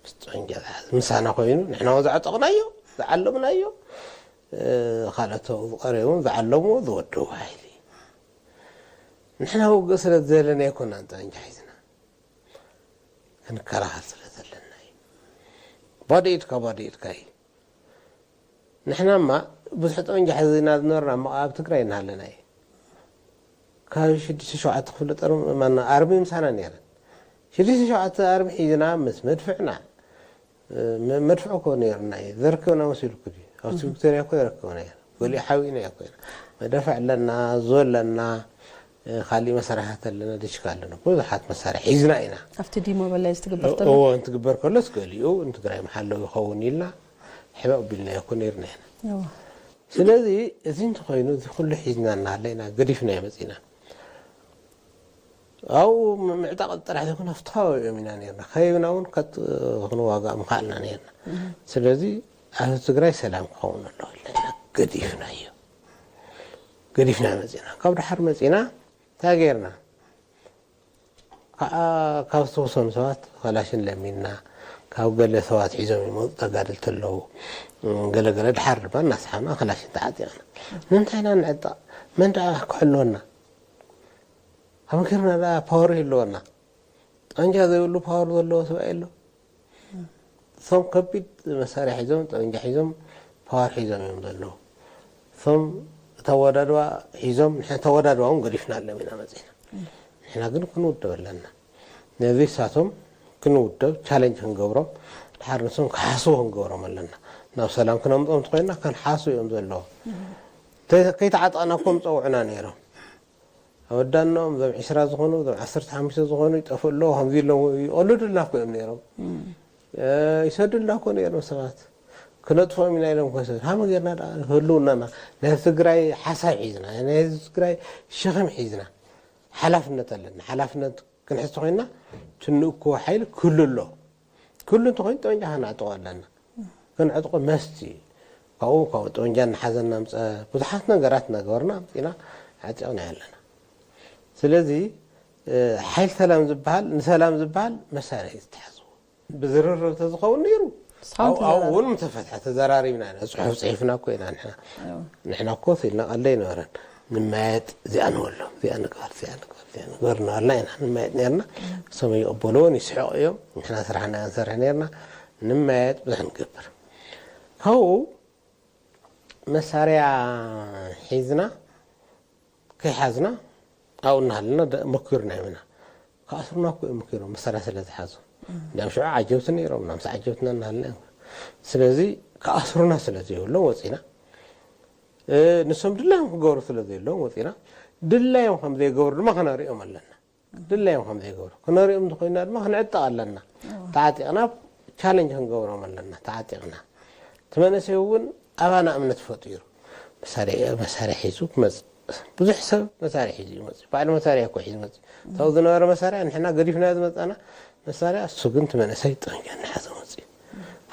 ምስ ጠንጃ ዝሓዘ ምሳና ኮይኑ ንሕና እውን ዝዓጠቕናዮ፣ ዝዓለምናዮ፣ እ፣ ካልኦት ዝቐረቡን ዝዓለምዎ ዝወደቡ ሓይሊ። ንሕና ውግእ ስለ ዝደለና ኣይኮናን ጠንጃ ሒዝና። ክንከላኸል ስለ ዘለና እዩ። ባዶ ኢድካ፣ ባዶ ኢድካ እዩ። ንሕናማ ብዙሕ ጠንጃ ሒዝና ዝነበርና እሞ ኣብ ትግራይ እናሃለና እዩ። ካብ ሽዱሽተ ሸውዓተ ክፍለ ጦር ማና ኣርሚ ምሳና ነይረን። ሽዱሽተ ሸውዓተ ኣርሚ ሒዝና ምስ መድፍዕና፣ መ-፣ መድፍዕ እኮ ነይሩና እዩ። ዘረከብና መሲሉኩ ድዩ? ኣብቲ ቪክቶርያ እኮ ዘረከብና እዩ። ገሊኡ ሓቢእና እኮ ኢና። መደፍዕ ኣለና፣ ዙ ኣለና፣ እ፣ ካሊእ መሳርያታት ኣለና፣ ድሽካ ኣለና። ብዙሓት መሳርያ ሒዝና ኢና። ኣብቲ ዲሞ በላይ ዝትግበር ተሎ? እዎ፣ እንትግበር ከሎስ ገሊኡ ንትግራይ መሓለዊ ይኸውን ኢልና ሕበእ ቢልናዮ እኮ ነይርና ኢና። እዎ። ስለዚ እዚ እንተኾይኑ፣ እዚ ኩሉ ሒዝና እናሃለና ገዲፍናዮ መፂና። ኣብኡ ም-፣ ምዕጣቕ ጥራሕ ዘይኮነ፣ ኣብቲ ከባቢኦም ኢና ነይርና። ከይብና እውን ከት-፣ ክንዋጋእ ምኸኣልና ነይርና። ስለዚ ኣብ ትግራይ ሰላም ክኸውን ኣለዎ ኢልና ኢና ገዲፍናዮ። ገዲፍና መፂና። ካብ ደሓር መፂና እንታይ ገይርና? ከዓ ካብ ዝተወሰኑ ሰባት ከላሽን ለሚንና፣ ካብ ገለ ሰባት ሒዞም ይመፁ ተጋደልቲ ኣለዉ። ገለ ገለ ደሓር ድማ እናሰሓብና ከላሽን ተዓጢቕና። ንምንታይ ኢና ንዕጠቕ? መን ደኣ ክሕልወና? ከመይ ጌርና ደኣ ፓወር ይህልወና? ጠንጃ ዘይብሉ ፓወር ዘለዎ ሰብኣይ ኣሎ? እቶም ከቢድ መሳርያ ሒዞም፣ ጠበንጃ ሒዞም፣ ፓወር ሒዞም እዮም ዘለዉ። እቶም ተወዳድባ ሒዞም፣ ንሕና ተወዳድባ እውን ገዲፍናሎም ኢና መፂና። ንሕና ግን ክንውደብ ኣለና። ነዚ እሳቶም ክንውደብ ቻለንጅ ክንገብሮም፣ ድሓር ንሶም ክሓስቡ ክንገብሮም ኣለና። ናብ ሰላም ክነምፅኦም እንተኮይንና ከንሓሱ እዮም ዘለዎም። ተ-፣ ከይተዓጠቕና እኮ ምፀውዑና ነይሮም። ኣወዳኖም እዞም ዕስራ ዝኾኑ፣ እዞም ዓሰርተ ሓሙሽተ ዝኾኑ ይጠፍኡ ኣለዉ፣ ከምዚ ኣለዉ፣ ይቐልዱልና እኮ እዮም ነይሮም። እም። ይሰዱልና እኮ ነይሮም ሰባት። ክነጥፎም ኢና ኢሎም ከሰ ሃመ ጌርና ደኣ ህልውናና ናይ ትግራይ ሓሳብ ሒዝና ናይ ትግራይ ሸኸም ሒዝና ሓላፍነት ኣለና። ሓላፍነት ክንሕዝ ተኮይና ትንእኮ ሓይሊ ክህሉ ኣሎ። ክህሉ እንተኮይኑ ጠመንጃ ከነዕጥቆ ኣለና። ክንዕጥቆ መስቲ እዩ። ካብኡ ካብ ጠመንጃ እናሓዘና ምፀ ብዙሓት ነገራት እናገበርና ኣምፂና ዓጢቕና ኣለና። ስለዚ ሓይል ሰላም ዝበሃል ንሰላም ዝበሃል መሳርሒ ዝተሓዝዎ ብዝርርብ ተዝኸውን ነይሩ ኣብኡ እውን ምተፈትሐ ተዘራሪብና ኢና። ፅሑፍ ፅሒፍና እኮ ኢና ንሕና። ንሕና እኮ ስኢልና ቀልዲ ኣይነበረን። ንመያየጥ እዚኣ ንበሎም፣ እዚኣ ንግበር፣ እዚኣ ንግበር፣ እዚኣ ንግበር እናበልና ኢና ንመያየጥ ነርና። እሶም ይቕበልዎን ይስሕቑ እዮም። ንሕና ስራሕና ኢና ንሰርሕ ነርና። ንመያየጥ ብዙሕ ንገብር። ካብኡ መሳርያ ሒዝና ከይሓዝና ኣብኡ እናሃለና መኪሩና እዮም ኢና። ክኣስሩና እኮ እዮም መኪሮም መሳርያ ስለ ዝሓዙ። እንዲያም ሽዑ ዓጀብቲ ነይሮም ናምስ ዓጀብትና እናሃለና እዮም። ስለዚ ክኣስሩና ስለ ዘይብሎም ወፂና። ንሶም ድላዮም ክገብሩ ስለ ዘይብሎም ወፂና። ድላዮም ከም ዘይገብሩ ድማ ክነሪኦም ኣለና። ድላዮም ከም ዘይገብሩ ክነሪኦም እንተኮይና ድማ ክንዕጠቕ ኣለና። ተዓጢቕና ቻለንጅ ክንገብሮም ኣለና። ተዓጢቕና እቲ መንእሰይ እውን ኣባና እምነት ፈጢሩ መሳርያ ሒዙ ክመፅእ ብዙሕ ሰብ መሳርያ ሒዙ ይመፅእ። ባዕሉ መሳርያ እኮ ሒዙ መፅእ። ታው ዝነበረ መሳርያ ንሕና ገዲፍና ዝመፃና መሳርያ እሱ ግን እቲ መንእሰይ ጠንጃ እናሓዘ መፅእ።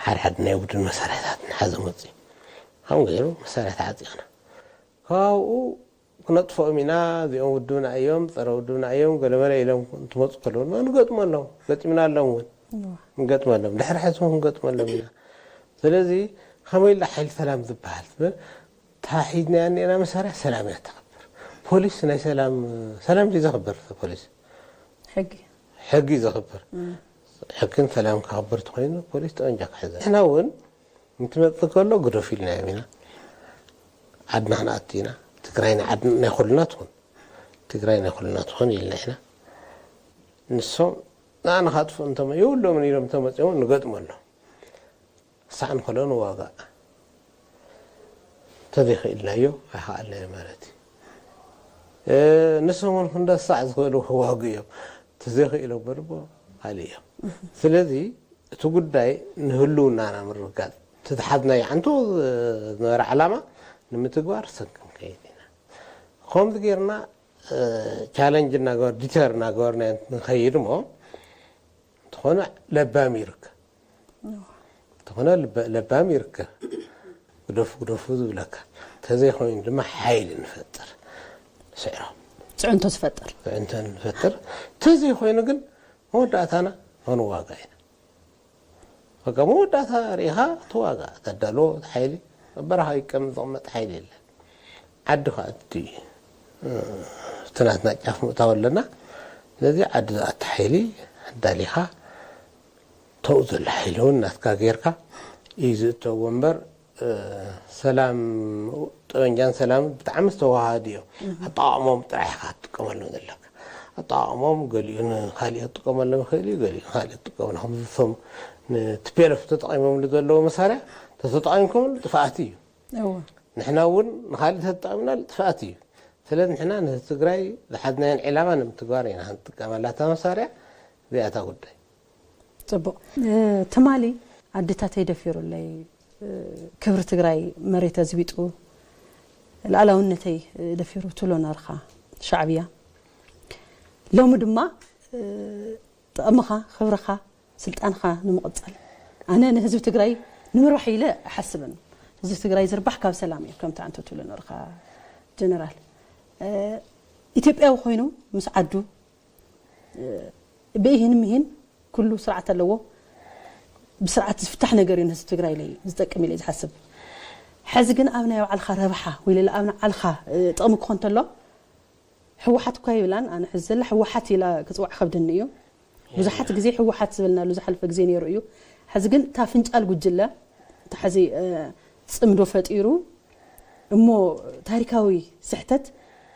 ሓደ ሓደ ናይ ውድን መሳርያታት እናሓዘ መፅእ። ከም ገይሩ መሳርያ ተዓጢቕና ካብኡ ክነጥፍኦም ኢና። እዚኦም ውድብና እዮም፣ ፀረ ውድብና እዮም፣ ገለመለ ኢሎም እንትመፁ ከለዉ ድማ ንገጥመሎም፣ ገጢምናሎም እውን ንገጥመሎም፣ ድሕሪ ሕዚ እውን ክንገጥመሎም ኢና። ስለዚ ከመይ ኢልና ሓይሊ ሰላም ዝበሃል ትብል ታሒዝናያ እኒአና መሳርያ ሰላም እያ ተኽብር። ፖሊስ ናይ ሰላም ሰላም ድዩ ዘኽብር? ፖሊስ ሕጊ ሕጊ እዩ ዘኽብር። ሕግን ሰላም ከኽብር ተኮይኑ ፖሊስ ጠመንጃ ክሕዘ ንሕና እውን እንትመፅእ ከሎ ግደፉ ኢልናዮም ኢና። ዓድና ክንኣቱ ኢና። ትግራይ ናይ ዓድና ናይ ኩልና ትኹን ትግራይ ናይ ኩልና ትኹን ኢልና ኢና። ንሶም ንኣና ካጥፍኡ እንተመ የብሎምን ኢሎም እንተመፅኦም ንገጥመሎም። ሳዕ ንክእሎ ንዋጋእ ተዘይክእልናዮ ኣይኸኣልናዮ ማለት እዩ። ንሶም እውን ክንደሳዕ ዝኽእሉ ክዋጉ እዮም። ተዘይክእሎም በልቦ ካልእ እዮም። ስለዚ እቲ ጉዳይ ንህልውናና ምርጋፅ እቲ ዝሓዝናዮ ዓንቶ ዝነበረ ዓላማ ንምትግባር ሰንክ ክንከይድ ኢና። ከምዚ ጌርና ቻለንጅ እናገበር ዲተር እናገበርና ንኸይድ እሞ እንተኾነ ለባም ይርከብ እንተኾነ ለባም ይርከብ ግደፉ ግደፉ ዝብለካ ተዘይኮይኑ ድማ ሓይሊ ንፈጥር ስዕሮ ፅዕንቶ ዝፈጥር ፅዕንቶ ንፈጥር ተዘይኮይኑ ግን መወዳእታና ክንዋጋ ኢና በቃ መወዳእታ ርኢኻ ተዋጋ ተዳሎ ሓይሊ በረኻ ይቀም ዝቕመጥ ሓይሊ የለን ዓዲ ከዓ እቲ እቲ ናትና ጫፍ ምእታው ኣለና ስለዚ ዓዲ ዝኣቲ ሓይሊ ኣዳሊኻ ተው ዘሎ ሓይሊ እውን ናትካ ጌርካ እዩ ዝእተዎ እምበር ሰላም ጠበንጃን ሰላም ብጣዕሚ ዝተዋሃዱ እዮም ኣጠቃቅሞም ጥራሕ ኢካ ትጥቀመሎም ዘለካ ኣጠቃቅሞም ገሊኡ ንካሊእ ክጥቀመሎም ይኽእል እዩ ገሊኡ ንካሊእ ትጥቀመሎም ከምዝሶም ንቲፔለፍ ተጠቂሞምሉ ዘለዉ መሳርያ ተተጠቂምኩምሉ ጥፍኣት እዩ ንሕና እውን ንካሊእ ተተጠቂምናሉ ጥፍኣት እዩ ስለዚ ንሕና ንህዝቢ ትግራይ ዝሓዝናዮን ዕላማ ንምትግባር ኢና ክንጥቀመላ እታ መሳርያ እዚኣታ ጉዳይ ፅቡቕ ትማሊ ኣዴታተይ ደፊሩለይ ክብሪ ትግራይ መሬት ኣዝቢጡ ልኣላውነተይ ደፊሩ ትብሎ ነርኻ ሻዕብያ ሎሚ ድማ ጥቕምኻ ክብርኻ ስልጣንኻ ንምቕፃል ኣነ ንህዝቢ ትግራይ ንምርባሕ ኢለ ኣይሓስብን ህዝቢ ትግራይ ዝርባሕ ካብ ሰላም እዩ ከምቲ ኣንተ ትብሎ ነርኻ ጀነራል ኢትዮጵያዊ ኮይኑ ምስ ዓዱ ብኢሂን ምሂን ኩሉ ስርዓት ኣለዎ ብስርዓት ዝፍታሕ ነገር እዩ ንህዝቢ ትግራይ ኢለ ዝጠቅም ኢለ ዝሓስብ ሕዚ ግን ኣብ ናይ ባዕልካ ረብሓ ወይ ለለ ኣብ ንዓልካ ጥቕሚ ክኾን ተሎ ህወሓት እኳ ይብላን ኣነ ሕዚ ዘላ ህወሓት ኢላ ክፅዋዕ ከብደኒ እዩ ብዙሓት ግዜ ህወሓት ዝበልናሉ ዝሓለፈ ግዜ ነይሩ እዩ ሕዚ ግን እታ ፍንጫል ጉጅለ እታ ሕዚ ፅምዶ ፈጢሩ እሞ ታሪካዊ ስሕተት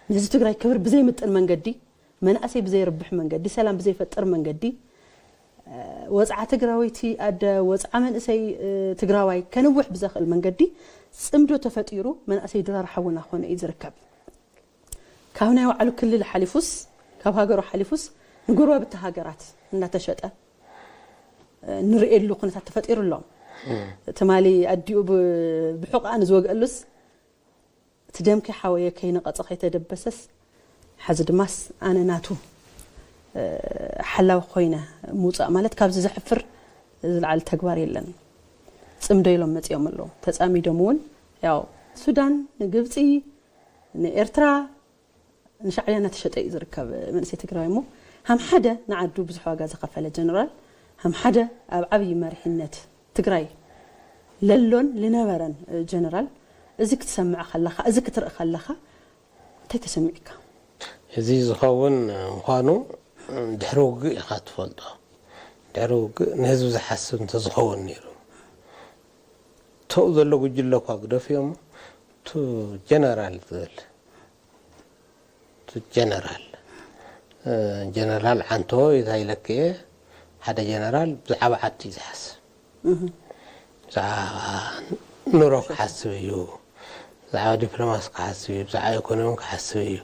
ንህዝቢ ትግራይ ክብር ብዘይምጥን መንገዲ መናእሰይ ብዘይርብሕ መንገዲ ሰላም ብዘይፈጥር መንገዲ ወፅዓ ትግራወይቲ ኣደ ወፅዓ መንእሰይ ትግራዋይ ከንውሕ ብዘኽእል መንገዲ ፅምዶ ተፈጢሩ መንእሰይ ድራር ሓውና ኮነ እዩ ዝርከብ ካብ ናይ ባዕሉ ክልል ሓሊፉስ ካብ ሃገሩ ሓሊፉስ ንጎረባብቲ ሃገራት እናተሸጠ ንርእየሉ ኩነታት ተፈጢሩ ኣሎ። ትማሊ ኣዲኡ ብ- ብሑቕኣ ንዝወግአሉስ እቲ ደምኪ ሓወየ ከይነቐጸ ከይተደበሰስ ሓዚ ድማስ ኣነ ናቱ ሓላዊ ኮይነ ምውፃእ ማለት ካብዚ ዘሕፍር ዝለዓለ ተግባር የለን። ጽምዶ ኢሎም መጺኦም ኣለዉ። ተጻሚዶም እውን ያው ሱዳን፣ ንግብፂ፣ ንኤርትራ፣ ንሻዕብያ እናተሸጠ እዩ ዝርከብ መንእሰይ ትግራይ። እሞ ሃም ሓደ ንዓዱ ብዙሕ ዋጋ ዝኸፈለ ጀነራል፣ ሃም ሓደ ኣብ ዓብዪ መሪሕነት ትግራይ ለሎን ልነበረን ጀነራል፣ እዚ ክትሰምዕ ከለኻ፣ እዚ ክትርኢ ከለኻ እንታይ ተሰሚዕካ? እዚ ዝኸውን ምዃኑ ድሕሪ ውግእ ኢኻ ትፈልጦ። ድሕሪ ውግእ ንህዝቢ ዝሓስብ እንተዝኸውን ነይሩ፣ ተው ዘሎ ጉጅለ እኳ ግደፍዮም፣ ቱ ጀነራል ዝብል ጀነራል ጀነራል ዓንቶ ይታይለክየ ሓደ ጀነራል ብዛዕባ ዓዲ ዝሓስብ፣ ብዛዕባ ኑሮ ክሓስብ እዩ፣ ብዛዕባ ዲፕሎማሲ ክሓስብ እዩ፣ ብዛዕባ ኢኮኖሚ ክሓስብ እዩ፣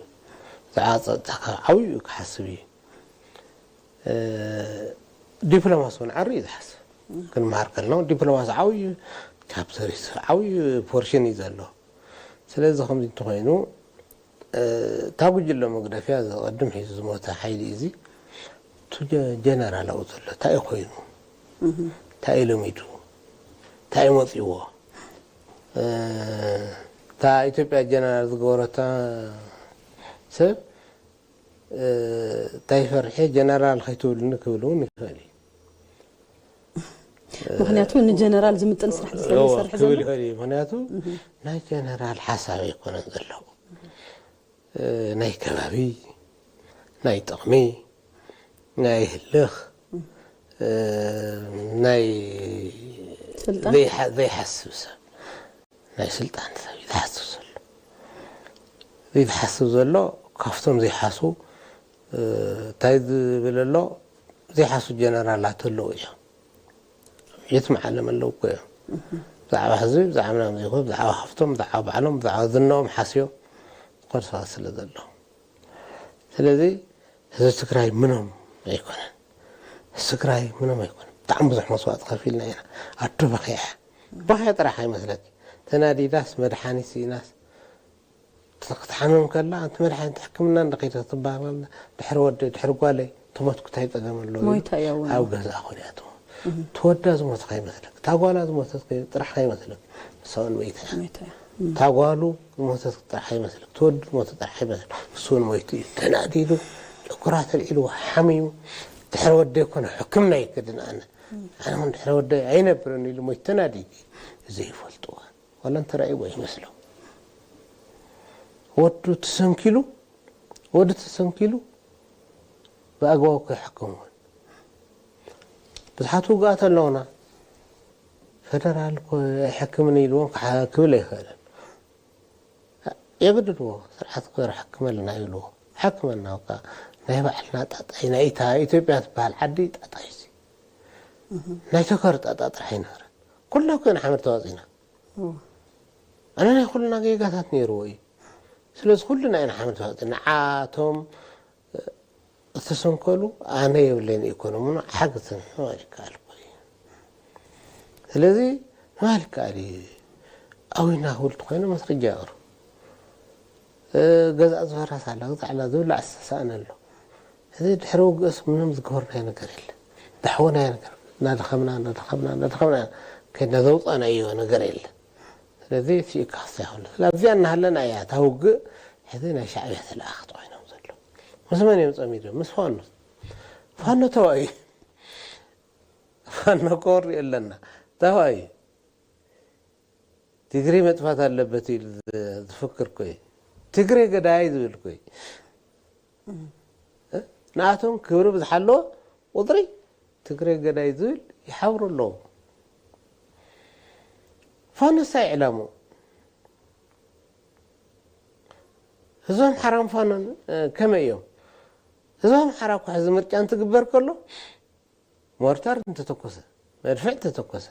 ብዛዕባ ፀጥታ ዓብዩ ክሓስብ እዩ። ዲፕሎማሲ እውን ዓሪ እዩ ዝሓስብ። ክንመሃር ከለና እውን ዲፕሎማሲ ዓብዩ ቻፕተር እዩ፣ ዓብዩ ፖርሽን እዩ ዘሎ። ስለዚ ከምዚ እንተኮይኑ እታ ጉጅለ መግደፍያ ዘቐድም ሒዙ ዝሞተ ሓይሊ እዚ ቱ ጀነራል ኣብኡ ዘሎ እንታይ እዩ ኮይኑ፣ እንታይ እዩ ለሚዱ፣ እንታይ እዩ መፅእዎ? እታ ኢትዮጵያ ጀነራል ዝገበረታ ሰብ እንታይ ፈርሐ ጀነራል ከይትብሉኒ ክብል እውን ይኽእል እዩ። ምክንያቱ ንጀነራል ዝምጥን ስራሕ ስለዝሰርሕ ዘሎ ክብል ይኽእል እዩ። ምክንያቱ ናይ ጀነራል ሓሳብ ኣይኮነን ዘለዎ፣ ናይ ከባቢ፣ ናይ ጥቕሚ፣ ናይ ህልኽ፣ ናይ ዘይሓስብ ሰብ፣ ናይ ስልጣን ሰብ እዩ ዝሓስብ ዘሎ። እዚ ዝሓስብ ዘሎ ካብቶም ዘይሓሱ እንታይ ዝብል ኣሎ፣ ዘይሓሱ ጀነራላት ኣለዉ እዮም። የትም ዓለም ኣለዉ እኮ እዮም። ብዛዕባ ህዝቢ ብዛዕባ ምናምን ዘይኮኑ ብዛዕባ ሃፍቶም ብዛዕባ ባዕሎም ብዛዕባ ዝናኦም ሓስዮም ዝኸዱ ሰባት ስለ ዘለዉ፣ ስለዚ ህዝቢ ትግራይ ምኖም ኣይኮነን። ህዝቢ ትግራይ ምኖም ኣይኮነን። ብጣዕሚ ብዙሕ መስዋእቲ ከፊልና ኢና። ኣዱ በኺዐ በኺዐ ጥራሕ ኣይመስለኪ። ተናዲዳስ መድሓኒት ስኢናስ ክትሓምም ከላ ኣንቲ መድሓኒት ሕክምና እንዳ ከይደ ክትበሃል ከላ ድሕሪ ወደይ ድሕሪ ጓለይ ተሞትኩ እንታይ ፀገም ኣለዎ ኢሉ ሞይታ እያ እውን ኣብ ገዛ ኮንያቶ ተወዳ ዝሞተ ከይመስለክ እታ ጓላ ዝሞተት ከይ- ጥራሕ ከይመስለክ ንሳ እውን መይታ እያ። ሞይታ እያ። እታ ጓሉ ዝሞተት ጥራሕ ከይመስለክ ተወዱ ዝሞተ ጥራሕ ከይመስለክ ንሱ እውን ሞይቱ እዩ ተናዲዱ ጨጉራ ተልዒልዎ ሓሚሙ ድሕሪ ወደይ ኮነ ሕክምና ይከድን ኣነ ኣነ እውን ድሕሪ ወደይ ኣይነብርን ኢሉ ሞይቱ ተናዲዱ እዩ ዘይፈልጥዋ ዋላ እንተራእይዎ ይመስሎ ወዱ ተሰንኪሉ ወዱ ተሰንኪሉ ብኣግባቡ ከይሕከምዎን ብዙሓት ውጉኣት ኣለውና ፈደራል እኮ ኣይሕክምን ኢልዎም ክብል ኣይኽእልን የግድድዎ ስርዓት እኮ ይሕክመልና ይብልዎ ሕክመና በቃ ናይ ባዕልና ጣጣይ ናይ ኢታ ኢትዮጵያ ትበሃል ዓዲ ጣጣይ እዚ ናይ ተከር ጣጣ ጥራሕ ኣይነበረን ኩልና እኮ ኢና ሓመድ ተዋፂና ኣነ ናይ ኩልና ጌጋታት ነይርዎ እዩ ስለዚ ኩልና ኢና ሓመድ ተዋፂና ንዓቶም ዝተሰንከሉ ኣነ የብለይን ኢኮኖሚ ሓግዝን ምባል ይከኣል እኮ እዩ ስለዚ ምባል ይከኣል እዩ ኣዊና ክብል ተኮይኑ መስረጃ የቕርብ ገዛእ ዝፈረስ ኣላ ግዛዕላ ዝብላዕ ዝተሳእነ ኣሎ እዚ ድሕሪ ውግእስ ምንም ዝገበርናዮ ነገር የለ ዳሕወናዮ ነገር እናደኸምና እናደኸምና እናደኸምና ከይድና ዘውፃእናዮ ነገር የለ ስለዚ ስኢካ ክሳ ይኸሉ ስለዚ ኣብዚኣ እናሃለና እያ እታ ውግእ ሕዚ ናይ ሻዕብያ ተለኣኽቲ ኮይኖም ዘሎ ምስ መን እዮም ፀሚዶም ምስ ፋኖ ፋኖ ተዋኢ ፋኖ ኮር ኣለና ተዋኢ ትግሬ መጥፋት ኣለበት ኢሉ ዝፍክር ኮይ ትግሬ ገዳይ ዝብል ኮይ ንኣቶም ክብሪ ብዝሓለዎ ቁፅሪ ትግሬ ገዳይ ዝብል ይሓብሩ ኣለዉ ፋኖ ሳይ ዕላሙ ህዝቢ ኣምሓራን ፋኖን ከመይ እዮም ህዝቢ ኣምሓራ እኮ ሕዚ ምርጫ እንትግበር ከሎ ሞርታር እንተተኮሰ መድፍዕ እንተተኮሰ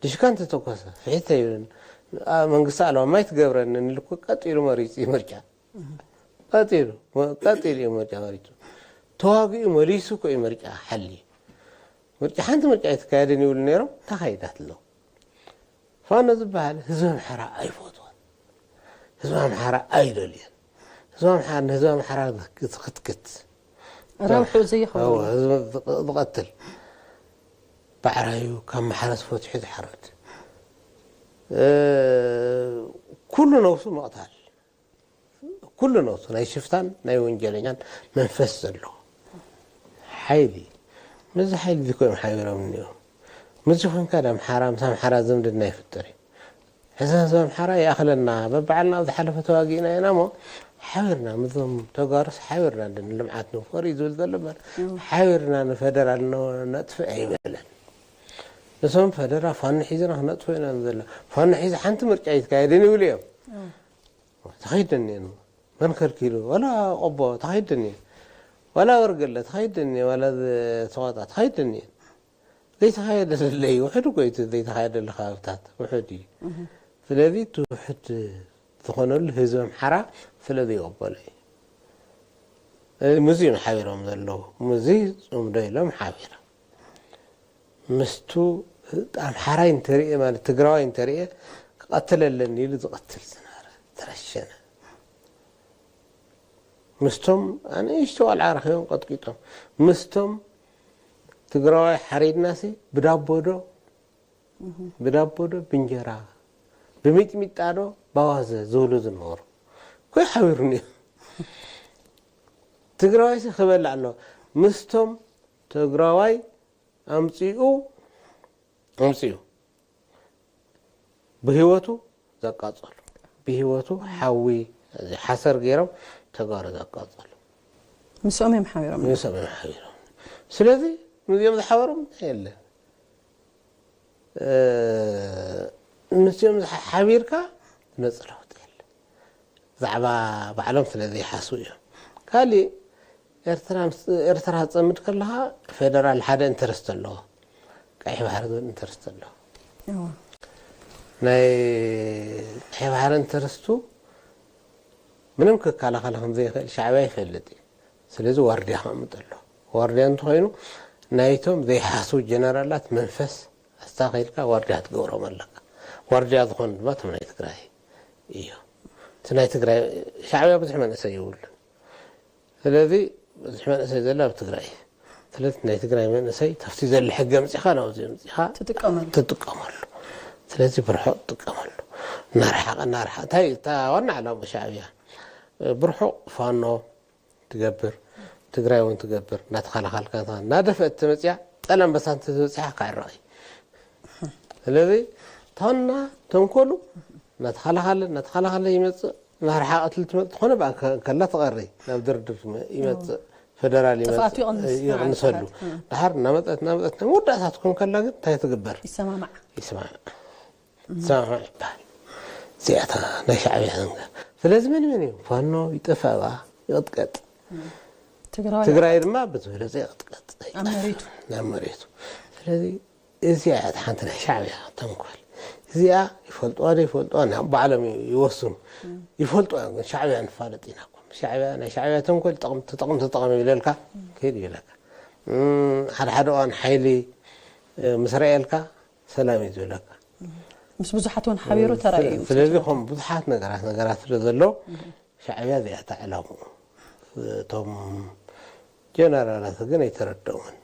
ድሽካ እንተተኮሰ ፍሒት ኣይብልን መንግስቲ ኣለዋ ማይ ትገብረንን ኢሉ እኮ ቀጥ ኢሉ መሪፁ እዩ ምርጫ ቀጥ ኢሉ ቀጥ ኢሉ እዩ ምርጫ መሪፁ ተዋጊኡ መሊሱ እኮ እዩ ምርጫ ሓሊ ምርጫ፣ ሓንቲ ምርጫ ኣይትካየድን ይብሉ ነይሮም፣ ተኻይዳት ኣለዉ። ፋኖ ዝበሃል ህዝቢ ኣምሓራ ኣይፈትዎን። ህዝቢ ኣምሓራ ኣይደልዮን። ህዝቢ ኣምሓራ፣ ንህዝቢ ኣምሓራ ዝኽትክት። ረብሑ ዘይኸውን። እዎ፣ ህዝቢ ዝቕ-፣ ዝቐትል። ባዕራዩ ካብ ማሕረስ ፈትሑ ዝሓርድ። እ፣ ኩሉ ነብሱ ምቕታል። ኩሉ ነብሱ ናይ ሽፍታን ናይ ወንጀለኛን መንፈስ ዘለዎ ሓይሊ። ነዚ ሓይሊ እዚ ኮይኖም ሓቢሮም እኒኦ። ምስዚ ኮንካ ዳ ኣምሓራ፣ ምስ ኣምሓራ ዝምድና ይፍጠር እዩ። ሕዚ ህዝቢ ኣምሓራ ይኣኽለና፣ በባዕልና ኣብ ዝሓለፈ ተዋጊእና ኢና እሞ፣ ሓቢርና ምስዞም ተጋሩስ ሓቢርና እንደ ንልምዓት ንፍጠር እዩ ዝብል ዘሎ እምበር፣ ሓቢርና ንፈደራል ነ-፣ ነጥፍእ ኣይበለን። ንሶም ፈደራ ፋኖ ሒዝና ክነጥፍእ ኢና ንዘላ። ፋኖ ሒዙ ሓንቲ ምርጫ ኣይትካየድን ይብሉ እዮም። ተኸይደን እየን። መን ከልኪሉ? ዋላ ቆቦ ተኸይደን እየን። ዋላ ወርገለ ተኸይደን እየን። ዋላ ዝ-፣ ሰቆጣ ተኸይደን እየን። ዘይተኻየደ ለለይ ውሕድ እኮ እዩ፣ እቲ ዘይተኻየደሉ ከባብታት ውሕድ እዩ። ስለዚ እቲ ውሕድ ዝኾነሉ ህዝቢ ኣምሓራ ስለ ዘይቀበሎ እዩ። ስለዚ ምስዚ እዮም ሓቢሮም ዘለዉ። ምስዚ ጽምዶ ኢሎም ሓቢሮም። ምስቱ ኣምሓራይ እንተርእየ ማለት ትግራዋይ እንተርእየ ክቐትል ኣለኒ ኢሉ ዝቐትል ዝነበረ ተረሸነ። ምስቶም ኣነእሽቶ ቆልዓ ረኺቦም ቀጥቂጦም። ምስቶም ትግራዋይ ሓሪድናሲ ብዳቦ ዶ፣ ብዳቦ ዶ፣ ብእንጀራ፣ ብሚጥሚጣ ዶ፣ ባዋዘ ዝብሉ ዝነበሩ። ኮይ ሓቢሩኒ እዩ። ትግራዋይሲ ክበልዕ ኣለዎ። ምስቶም ትግራዋይ ኣምጺኡ፣ ኣምጺኡ። ብህይወቱ ዘቃጸሉ። ብህይወቱ ሓዊ፣ ሓሰር ገይሮም ተጋሩ ዘቃጸሉ። ምስኦም እዮም ሓቢሮም። ምስኦም እዮም ሓቢሮም። ስለዚ ምስኦም ዝሓበሮም እንታይ የለን። እ፣ ምስኦም ዝሓ-፣ ሓቢርካ ዝመጽእ ለውጢ የለን። ብዛዕባ ባዕሎም ስለ ዘይሓስቡ እዮም። ካሊእ ኤርትራ ምስ-፣ ኤርትራ ክትጸምድ ከለኻ ፌደራል ሓደ ኢንተረስት ኣለዎ። ቀይሕ ባሕሪ ዝብል ኢንተረስት ኣለዎ። እዎ። ናይ ቀይሕ ባሕሪ ኢንተረስቱ ምንም ክከላኸል ከም ዘይኽእል ሻዕብያ ይፈልጥ እዩ። ስለዚ ዋርድያ ከቕምጥ ኣለዎ። ዋርድያ እንተኾይኑ ናይቶም ዘይሓስቡ ጀነራላት መንፈስ ኣስተኻኺልካ ዋርድያ ክትገብሮም ኣለካ። ዋርድያ ዝኾኑ ድማ እቶም ናይ ትግራይ እዮም። እቲ ናይ ትግራይ ሻዕብያ ብዙሕ መንእሰይ የብሉን። ስለዚ ብዙሕ መንእሰይ ዘሎ ኣብ ትግራይ እዩ። ስለዚ ናይ ትግራይ መንእሰይ ካብቲ ዘሎ ሕጊ ኣምጺኻ ናብዚ ኣምጺኻ ትጥቀመሉ። ትጥቀመሉ። ስለዚ ብርሑቕ ትጥቀመሉ። እናርሓቐ፣ እናርሓቐ። እንታይ እታ ዋና ዕላማ ሻዕብያ? ብርሑቕ ፋኖ ትገብር፣ ትግራይ እውን ትገብር፣ እናተኸላኸልካ እናደፈእት ተመፅያ፣ ጠላንበሳ እንተተበፂሓ ክዕረቕ እዩ። ስለዚ እታ ዋና ተንኮሉ እናተኸላኸለ፣ እናተኸላኸለ ይመፅእ፣ እናርሓቐት ትመፅእ፣ ዝኾነ በኣ ከ-፣ ከላ ትቐሪ፣ ናብ ድርድር ይመፅእ፣ ፌደራል ይመፅእ፣ ጥፍኣቱ ይቕንስ፣ ይቕንሰሉ። ንዓል ጥፍኣት። ድሓር እናመፀት፣ እናመፀት፣ ናብ መወዳእታ ትኾን ከላ ግን እንታይ ትግበር? ይሰማማዕ። ይስማዕ። ይሰማማዕ ይበሃል። እዚኣታ ናይ ሻዕብያ ዘንገ-፣ ስለዚ መን መን እዩ? ፋኖ ይጠፍእ ኣብኣ፣ ይቕጥቀጥ። ትግራዋይ ትግራይ ድማ ብዝበለፀ ይቕጥቀጥ። ኣብ መሬቱ። ናብ መሬቱ። ስለዚ እዚኣ እያ እታ ሓንቲ ናይ ሻዕብያ ተንኮል። እዚኣ ይፈልጥዋ ዶ ይፈልጥዋ፣ ናብ ባዕሎም ይወስኑ። ይፈልጥዋ እዮም፣ ግን ሻዕብያ ንፋለጥ ኢና እኮ። ሻዕብያ፣ ናይ ሻዕብያ ተንኮል ጠቕሚ፣ ተጠቕም፣ ተጠቕም ይብለልካ፣ ከይድ ይብለካ። እም፣ ሓደ ሓደ እዋን ሓይሊ፣ እ፣ ምስ ረኣየልካ ሰላም እዩ ዝብለካ። ምስ ብዙሓት እውን ሓቢሩ እ፣ ተራእዩ ስለ-፣ ስለዚ ከም ብዙሓት ነገራት፣ ነገራት ስለ ዘሎ ሻዕብያ እዚኣ እታ ዕላምኡ። እቶም ጀነራላት ግን ኣይተረድኦምን።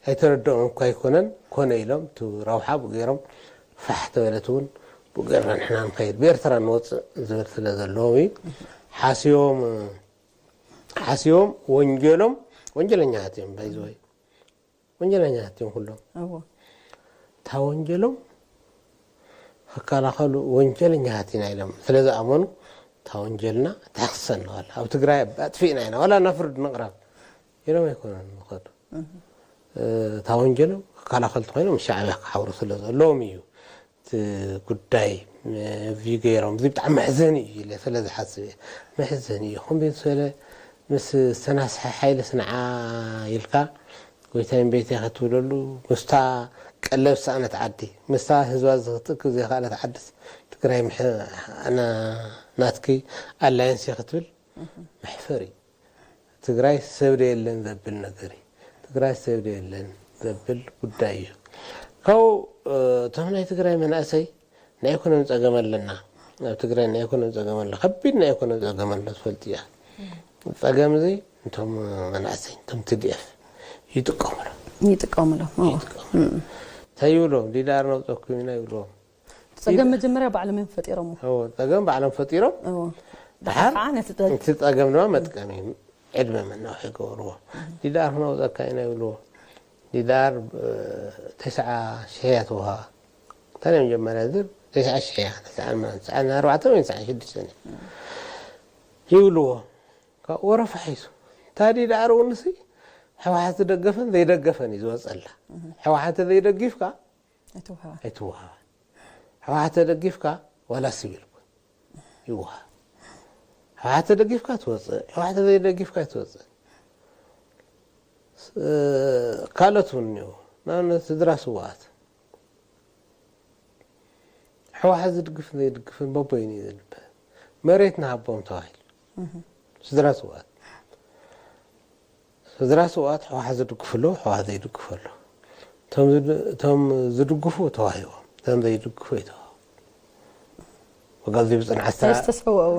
ኣይተረድኦምን እኳ ኣይኮነን፣ ኮነ ኢሎም እቲ ረብሓ ብኡ ገይሮም ፋሕ ተበለት እውን ብኡ ገይርና ንሕና ንኸይድ ብኤርትራ ንወፅእ ዝብል ስለ ዘለዎም እዩ። ሓስዮም፣ ሓስዮም ወንጀሎም ወንጀለኛታት እዮም፣ ባይዘወይ። ወንጀለኛታት እዮም ኩሎም። እዎ። እታ ወንጀሎም ክከላኸሉ ወንጀለኛታት ኢና ኢሎም ስለ ዝኣመኑ፣ እታ ወንጀልና ተሕክሰ ኣለዋል። ኣብ ትግራይ ኣጥፊእና ኢና፣ ዋላ ናብ ፍርዲ ንቕረብ ኢሎም ኣይኮነን ዝኸዱ። እህ። እ፣ እታ ወንጀሎም ክከላኸሉ ተኾይኖም ሻዕብያ ክሓብሩ ስለ ዘለዎም እዩ። እቲ ጉዳይ፣ እ፣ እዚ ገይሮም፣ እዚ ብጣዕሚ መሕዘኒ እዩ ኢለ ስለ ዝሓስብ እየ። መሕዘኒ እዩ። ከምዚ ዝበለ ምስ ዝተናስሐ ሓይሊ ስንዓ ኢልካ፣ ጎይታይ እምቤተይ ክትብለሉ፣ ምስታ ቀለብ ዝሰኣነት ዓዲ፣ ምስታ ህዝባ ዝኽትእክብ ዘይከኣለት ዓድስ፣ ትግራይ ምሕ-፣ ኣና-፣ ናትኪ ኣላየንስ እየ ክትብል መሕፈሪ እዩ። ትግራይ ሰብ ዶ የለን ዘብል ነገር እዩ። ትግራይ ሰብ ዶ የለን። ዘብል ጉዳይ እዩ። ካብኡ እቶም ናይ ትግራይ መናእሰይ ናይ ኢኮኖሚ ፀገም ኣለና፣ ኣብ ትግራይ ናይ ኢኮኖሚ ፀገም ኣሎ፣ ከቢድ ናይ ኢኮኖሚ ፀገም ኣሎ ትፈልጥ እያ። ፀገም እዚ እቶም መናእሰይ እቶም ቲ ዲ ኤፍ ይጥቀሙሎም። ይጥቀሙሎም። እንታይ ይብሎም? ዲዳር ነውፀኩም ኢና ይብልዎም። ፀገም መጀመርያ ባዕሎም እዮም ፈጢሮም። ፀገም ባዕሎም ፈጢሮም። ድሓር ነቲ ፀገም ድማ መጥቀሚ ዕድመ መናውሒ ይገብርዎ። ዲዳር ክነውፀካ ኢና ይብልዎ። ዲዳር ተስዓ ሽሕ እያ ትወሃባ። እንታይ ናይ መጀመርያ ዝር ተስዓ ሽሕ እያ። ተስዓን ኣርባዕተን ወይ ተስዓን ሽዱሽተን እያ ይብልዎ። ካብ ወረፋ ሒዙ እታ ዲዳር እውን ንሲ ሕወሓት ዝደገፈን ዘይደገፈን እዩ ዝወፀላ። ሕወሓት ዘይደጊፍካ ኣይትወሃባን። ሕወሓት ተደጊፍካ ዋላ ሲቪል እውን ይወሃብ። ሕወሓት ተደጊፍካ ትወፅእ፣ ሕወሓት ዘይደጊፍካ ኣይትወፅእን። ካልኦት እውን እኒኦ። ንኣብነት ስድራ ስውኣት ሕወሓት ዝድግፍን ዘይድግፍን በበይኑ እዩ ዝልበ። መሬት ንሃቦም ተባሂሉ ስድራ ስውኣት ስድራ ስውኣት ሕወሓት ዝድግፉ ኣለዉ፣ ሕወሓት ዘይድግፉ ኣለዉ። እቶም ዝድግፉ ተዋሂቦም፣ እቶም ዘይድግፉ ኣይተዋህቦም። ብጋዜብ ፅንዓት ዝተሰወኡ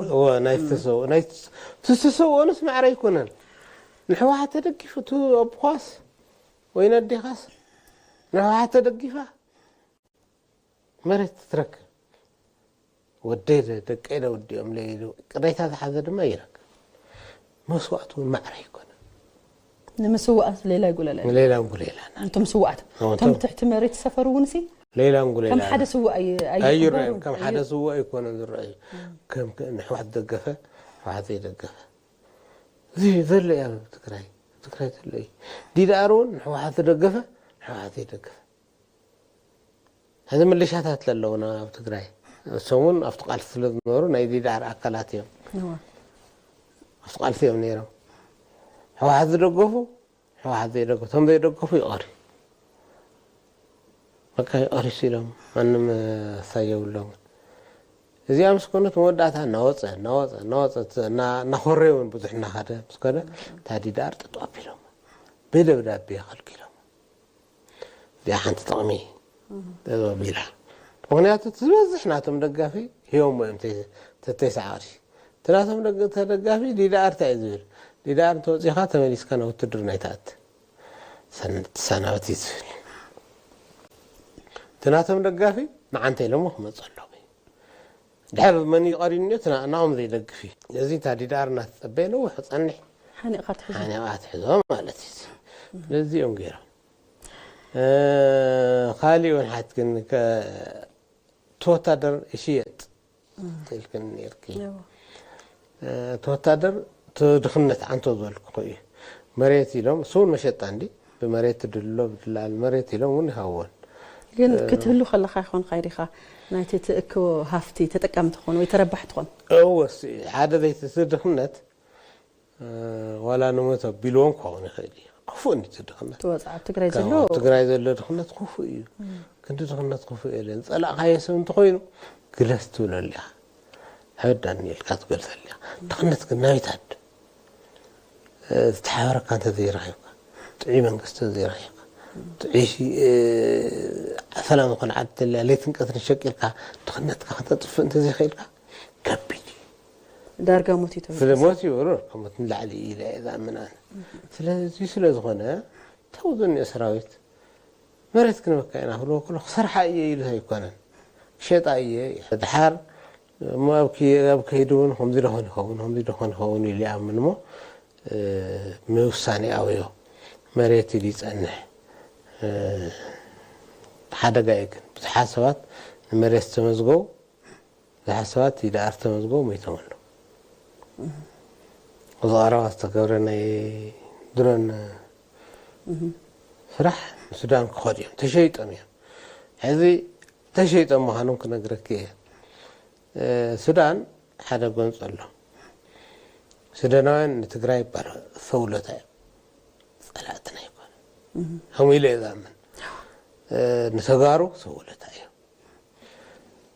ናይ ዝተሰወኡ ናይ ዝተሰወኡንስ ማዕረ ኣይኮነን። ንሕወሓት ተደጊፉ እቲ ኣቦኻስ ወይ ነዴኻስ ንሕወሓት ተደጊፋ መሬት ትረክብ። ወደይ ደቀይ ደወዲኦም ለይሉ ቅሬታ ዝሓዘ ድማ ይረክብ። መስዋእቲ እውን ማዕረ ኣይኮነ። ንምስዋእስ ሌላ ይጉለለ ሌላ ጉሌላ እንቶም ስዋእት እቶም ትሕቲ መሬት ዝሰፈሩ እውን ሲ ሌላ ጉሌላ ከም ሓደ ስዋእ ኣይረኣዩን። ከም ሓደ ስዋእ ኣይኮነን ዝረኣዩ። ከም ንሕዋት ደገፈ ሕዋት ዘይደገፈ እዚ ዘሎ እያ ትግራይ ትግራይ ዘሎ እዩ። ዲዳር እውን ንሕዋት ዝደገፈ ንሕዋት ዘይደገፈ ሕዚ ምልሻታት ለለውና ኣብ ትግራይ እሶም እውን ኣብቲ ቃልሲ ስለ ዝነበሩ ናይ ዲዳር ኣካላት እዮም። ኣብቲ ቃልሲ እዮም ነይሮም። ሕወሓት ዝደገፉ ሕወሓት ዘይደገፉ እቶም ዘይደገፉ ይቐርዩ በቃ ይቐርዩ ኢሎም ማንም ሳይ የብሎም። እዚኣ ምስ ኮነት መወዳእታ እናወፀ እናወፀ እናወፀ እናኾረየ እውን ብዙሕ እናኸደ ምስ ከደ እታ ዲዳር ጠጠው ኣቢሎም ብደብዳቤ ከልኪሎም እዚኣ ሓንቲ ጥቕሚ ጠበብ ኢላ። ምኽንያቱ እቲ ዝበዝሕ ናቶም ደጋፊ ሂቦሞ እዮም ተተስዓ ቅርሺ። እቲ ናቶም ተደጋፊ ዲዳኣር እንታይ እዩ ዝብል? ዲዳኣር እንተወፂኻ ተመሊስካ ናብ ውትድርና ኣይትኣት ትሰናበት እዩ ዝብል። እቲ ናቶም ደጋፊ ንዓንተ ኢሎሞ ክመፁ ኣለዎም እዩ። ድሕር መን እዩ ቀሪኑ እቲ ናኦም ዘይደግፍ እዩ። እዚ እታ ዲዳኣር እናተፀበየ ነዊሕ ክፀንሕ ሓኒቕካ ትሕዞ ሓኒቓ ትሕዞ ማለት እዩ። ስለዚ እዮም ገይሮም ካሊእ እውን ሓትክን እቲ ወታደር ይሽየጥ ትልክን ነርኪ እቲ ወታደር ድኽነት ዓንቶ ዝበልኩ እዩ መሬት ኢሎም እሱ እውን መሸጣ እንዲ ብመሬት ትድሎ ብድላል መሬት ኢሎም እውን ይሃወን ግን ክትህሉ ከለካ ይኾን ካይዲኻ ናይቲ ትእክቦ ሃፍቲ ተጠቃሚ ትኾን ወይ ተረባሕ ትኾን እወ ሓደ ዘይትስድኽነት ዋላ ንሞት ኣቢልዎም ክኸውን ይኽእል እዩ። ክፉእ እንዲ ትድኽነት ትወፅዓ ኣብ ትግራይ ዘሎ ትግራይ ዘሎ ድኽነት ክፉእ እዩ። ክንዲ ድኽነት ክፉእ የለን። ጸላእካዮ ሰብ እንተኾይኑ ግለስ ትብለሉ ኢኻ። ሕበዳኒ ኢልካ ትገልጸሉ ኢኻ። ድኽነት ግን ናበይ ትኣዱ? ዝተሓበረካ እንተዘይረኺብካ፣ ጥዑይ መንግስቲ ተዘይረኺብካ፣ ጥዑይ ሰላም ዝኾነ ዓዲ ተልያ ለይትን ቀትርን ሸቂልካ ድኽነትካ ከተጥፍእ እንተዘይኽኢልካ ከቢድ እዩ። ዳርጋ ሞት እዩ ተበጊሱ። ስለሞት ይወርር ከሞት ንላዕሊ እዩ ኢለ እየ ዝኣምን ኣነ። ስለዚ ስለ ዝኾነ ተው ዝኒኦ ሰራዊት መሬት ክንበካ ኢና ክብሎ ከሎ ክሰርሓ እየ ኢሉ ኣይኮነን ክሸጣ እየ ድሓር እሞ ኣብ ከይዲ እውን ከምዚ ደኾን ይኸውን ከምዚ ደኾን ይኸውን ኢሉ ይኣምን እሞ ምውሳኔ ኣውዮ መሬት ኢሉ ይፀንሕ ሓደጋ እዩ ግን ብዙሓት ሰባት ንመሬት ዝተመዝገቡ ብዙሓት ሰባት ይደኣር ተመዝገቡ ሞይቶም ኣለዉ። እዚ ቀረባ ዝተገብረ ናይ ድሮን ስራሕ ንሱዳን ክኸዱ እዮም ተሸይጦም እዮም። ሕዚ ተሸይጦም ምዃኖም ክነግረኪ እየ። ሱዳን ሓደ ጎንፂ ኣሎ። ሱዳናውያን ንትግራይ ይባል ሰውለታ እዮም። ፀላእትና ይኮኑ ከምኡ ኢለ እየ ዝኣምን። ንተጋሩ ሰውለታ እዮም።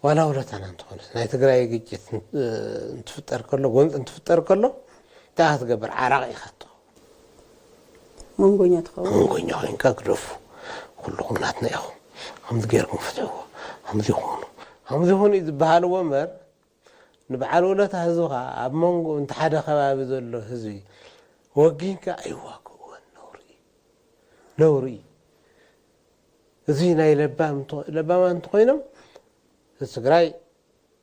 ዋላ ውለታና እንተኾነስ ናይ ትግራይ ግጭት እንትፍጠር ከሎ ጎንፂ እንትፍጠር ከሎ እንታይ ክትገብር ዓራቕ ኢኻ ትኸውን መንጎኛ ትኸውን መንጎኛ ኮይንካ ግደፉ ኩልኹም ናትና ኢኹም፣ ከምዚ ገይርኩም ፍትሕዎ፣ ከምዚ ይኹኑ፣ ከምዚ ይኹኑ እዩ ዝበሃልዎ እምበር፣ ንበዓል ውለታ ህዝብኻ ኣብ መንጎ እንተ ሓደ ከባቢ ዘሎ ህዝቢ ወጊንካ ኣይዋግእዎን። ነውሪ እዩ። ነውሪ እዩ። እዚ ናይ ለባም እንተ-፣ ለባማት እንተኾይኖም፣ እዚ ትግራይ፣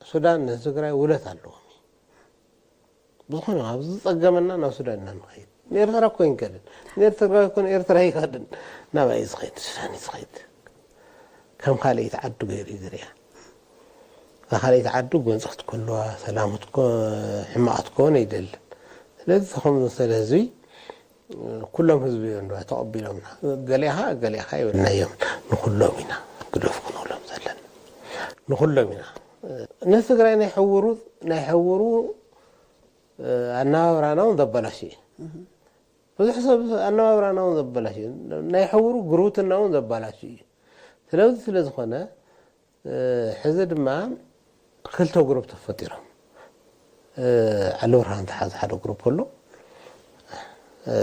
ሱዳን ንትግራይ ውለት ኣለዎም እዩ። ብዝኾነ፣ ኣብ ዝጸገመና ናብ ሱዳን ኢና ንኸይድ። ንኤርትራ እኮ ኣይንከድን። ንኤርትራ ይኮን ኤርትራ ኣይኸድን። ናብኣ እዩ ዝኸይድ፣ ሱዳን እዩ ዝኸይድ። ከም ካልኣይቲ ዓዱ ገይሩ እዩ ዝሪኣ። እዛ ካልኣይቲ ዓዱ ጎንፂ ክትከልዋ፣ ሰላም ክትኮ-፣ ሕማቕ ክትከውን ኣይደልን። ስለዚ፣ ከምኡ ዝመሰለ ህዝቢ፣ ኩሎም ህዝቢ እዮም ዶ ተቐቢሎምና። ገሊኻ፣ ገሊኻ ይብልናዮም። ንኹሎም ኢና ግደፉ ክንብሎም ዘለና። ንኹሎም ኢና። ንትግራይ ናይ ሕውሩ፣ ናይ ሕውሩ ኣነባብራና እውን ዘበላሹ እዩ። ብዙሕ ሰብ ኣነባብራና እውን ዘበላሹ እዩ። ናይ ሕውሩ ጉርብትና እውን ዘበላሹ እዩ። ስለዚ ስለ ዝኾነ፣ እ፣ ሕዚ ድማ ክልተ ግሩፕ ተፈጢሮም። እ፣ ዓሊ ብርሃን ዝሓዘ ሓደ ግሩፕ ኣሎ። እ፣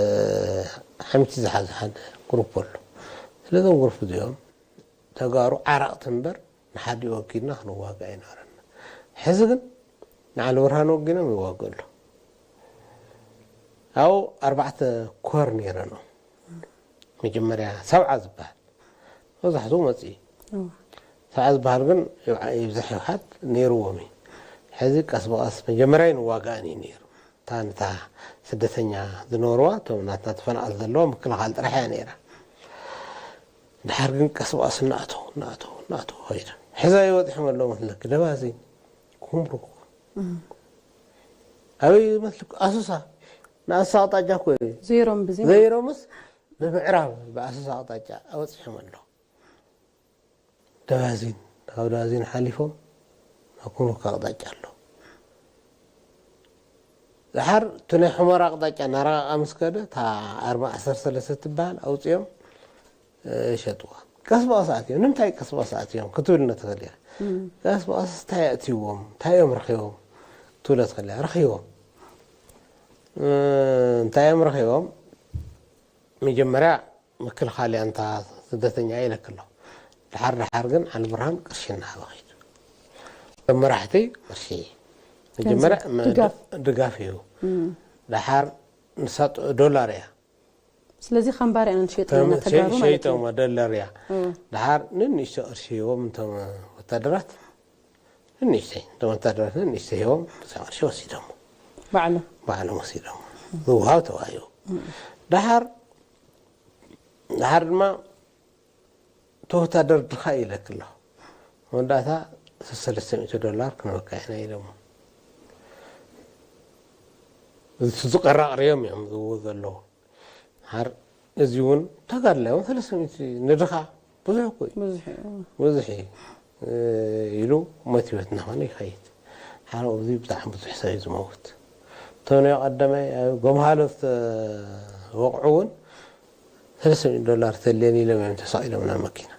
ሓምቲ ዝሓዘ ሓደ ግሩፕ ኣሎ። ስለዞም ግሩፕ እዚኦም ተጋሩ ዓረቕቲ እምበር ንሓዲ ወጊድና ክንዋጋእ ኣይነበረና። ሕዚ ግን ንዓሊ ብርሃን ወጊኖም ይዋግኡ ኣለዉ። ኣብኡ ኣርባዕተ ኮር ነይረኖም። መጀመርያ ሰብዓ ዝበሃል መብዛሕትኡ መፅኡ እዩ። እዋ። ሰብዓ ዝበሃል ግን ይብዓ-፣ ይብዛሕ ይውሓድ ነይርዎም እዩ። ሕዚ ቀስ ብቐስ መጀመርያ ንዋጋእን እዩ ነይሩ። እታ ነታ ስደተኛ ዝነበርዋ፣ እቶም ናትና ተፈናቐል ዘለዋ ምክልኻል ጥራሕ እያ ነይራ። ድሓር ግን ቀስ ብቐስ እናእተው፣ እናእተው፣ እናእተው ኸይዱ። ሕዚ ኣበይ በፂሖም ኣለዉ መስለኪ? ደባዚን፣ ኩምሩክ። እም። ኣበይ መስለኪ? ኣሶሳ። ንኣሶሳ ኣቕጣጫ እኮ እዩ። ዘይሮም ብዘይ ዘይሮምስ ብምዕራብ ብኣሶሳ ኣቕጣጫ ኣበፂሖም ኣለዉ። ደባዚን፣ ካብ ደባዚን ሓሊፎም ናብ ኩምሩክ ኣቕጣጫ ኣሎ። ድሓር እቲ ናይ ሑመራ ኣቕጣጫ እናረቐቐ ምስ ከደ፣ እታ ኣርማ ዓሰርተ ሰለስተ ትበሃል ኣውፂኦም፣ እ፣ ይሸጥዋ። ቀስ ብቐስ ኣትዮም። ንምንታይ ቀስ ብቐስ ኣትዮም ክትብል ትኽእል ኢኻ። እም። ቀስ ብቐስ እንታይ ኣእትይዎም፣ እንታይ እዮም ረኺቦም ክትብሎ ትኽእል ኢኻ። ረኺቦም። እ፣ እንታይ እዮም ረኺቦም? መጀመርያ ምክልኻል እያ፣ እንታ ስደተኛ እየ ኢለኪ ኣለኹ። ድሓር ድሓር ግን ዓሊ ብርሃን ቅርሺ እናሃበ ኸይዱ። እቶም መራሕቲ ቅርሺ መጀመርያ ገንዘብ፣ መ-፣ ድጋፍ። ድጋፍ እዩ። እም። ድሓር ንሳ ጥ-፣ ዶላር እያ። ስለዚ ከም ባርያ ኢና ንሸይጥ ከም ዘለና ተጋሩ ሸይ-፣ ማለት እዩ። ሸይጦም ዶላር እያ። እም። ድሓር ንንእሽቶ ቅርሺ ሂቦም እቶም ወታደራት ንንእሽተይ፣ እቶም ወታደራት ንንእሽተይ ሂቦም፣ እዛ ቅርሺ ወሲዶም። ባዕሎም። ባዕሎም ወሲዶም። ዝወሃብ ተዋሂቡ። እም። ድሓር፣ ድሓር ድማ እቲ ወታደር ድኻ ኢለኪ ኣለኹ። መወዳእታ ሰለስተ ሚእቲ ዶላር ክንበካ ኢና ኢሎሞ። እቲ ዝቀራቕርዮም እዮም ዝብሉ ዘለዉ። ድሓር እዚ እውን ተጋድላይ እውን ሰለስተ ሚእቲ ንድኻ ብዙሕ እኮ እዩ። ብዙሕ እዩ። ብዙሕ እዩ። እ፣ ኢሉ ሞቲቬት እናኾነ ይኸይድ። ሓረ ኣብዚ ብጣዕሚ ብዙሕ ሰብ እዩ ዝመውት። እቶም ናይ ቀዳማይ ኣብ ጎምሃሎ ዝተወቕዑ እውን ሰለስተ ሚእቲ ዶላር ተድልየኒ ኢሎም እዮም ተሰቒሎም ናብ መኪና።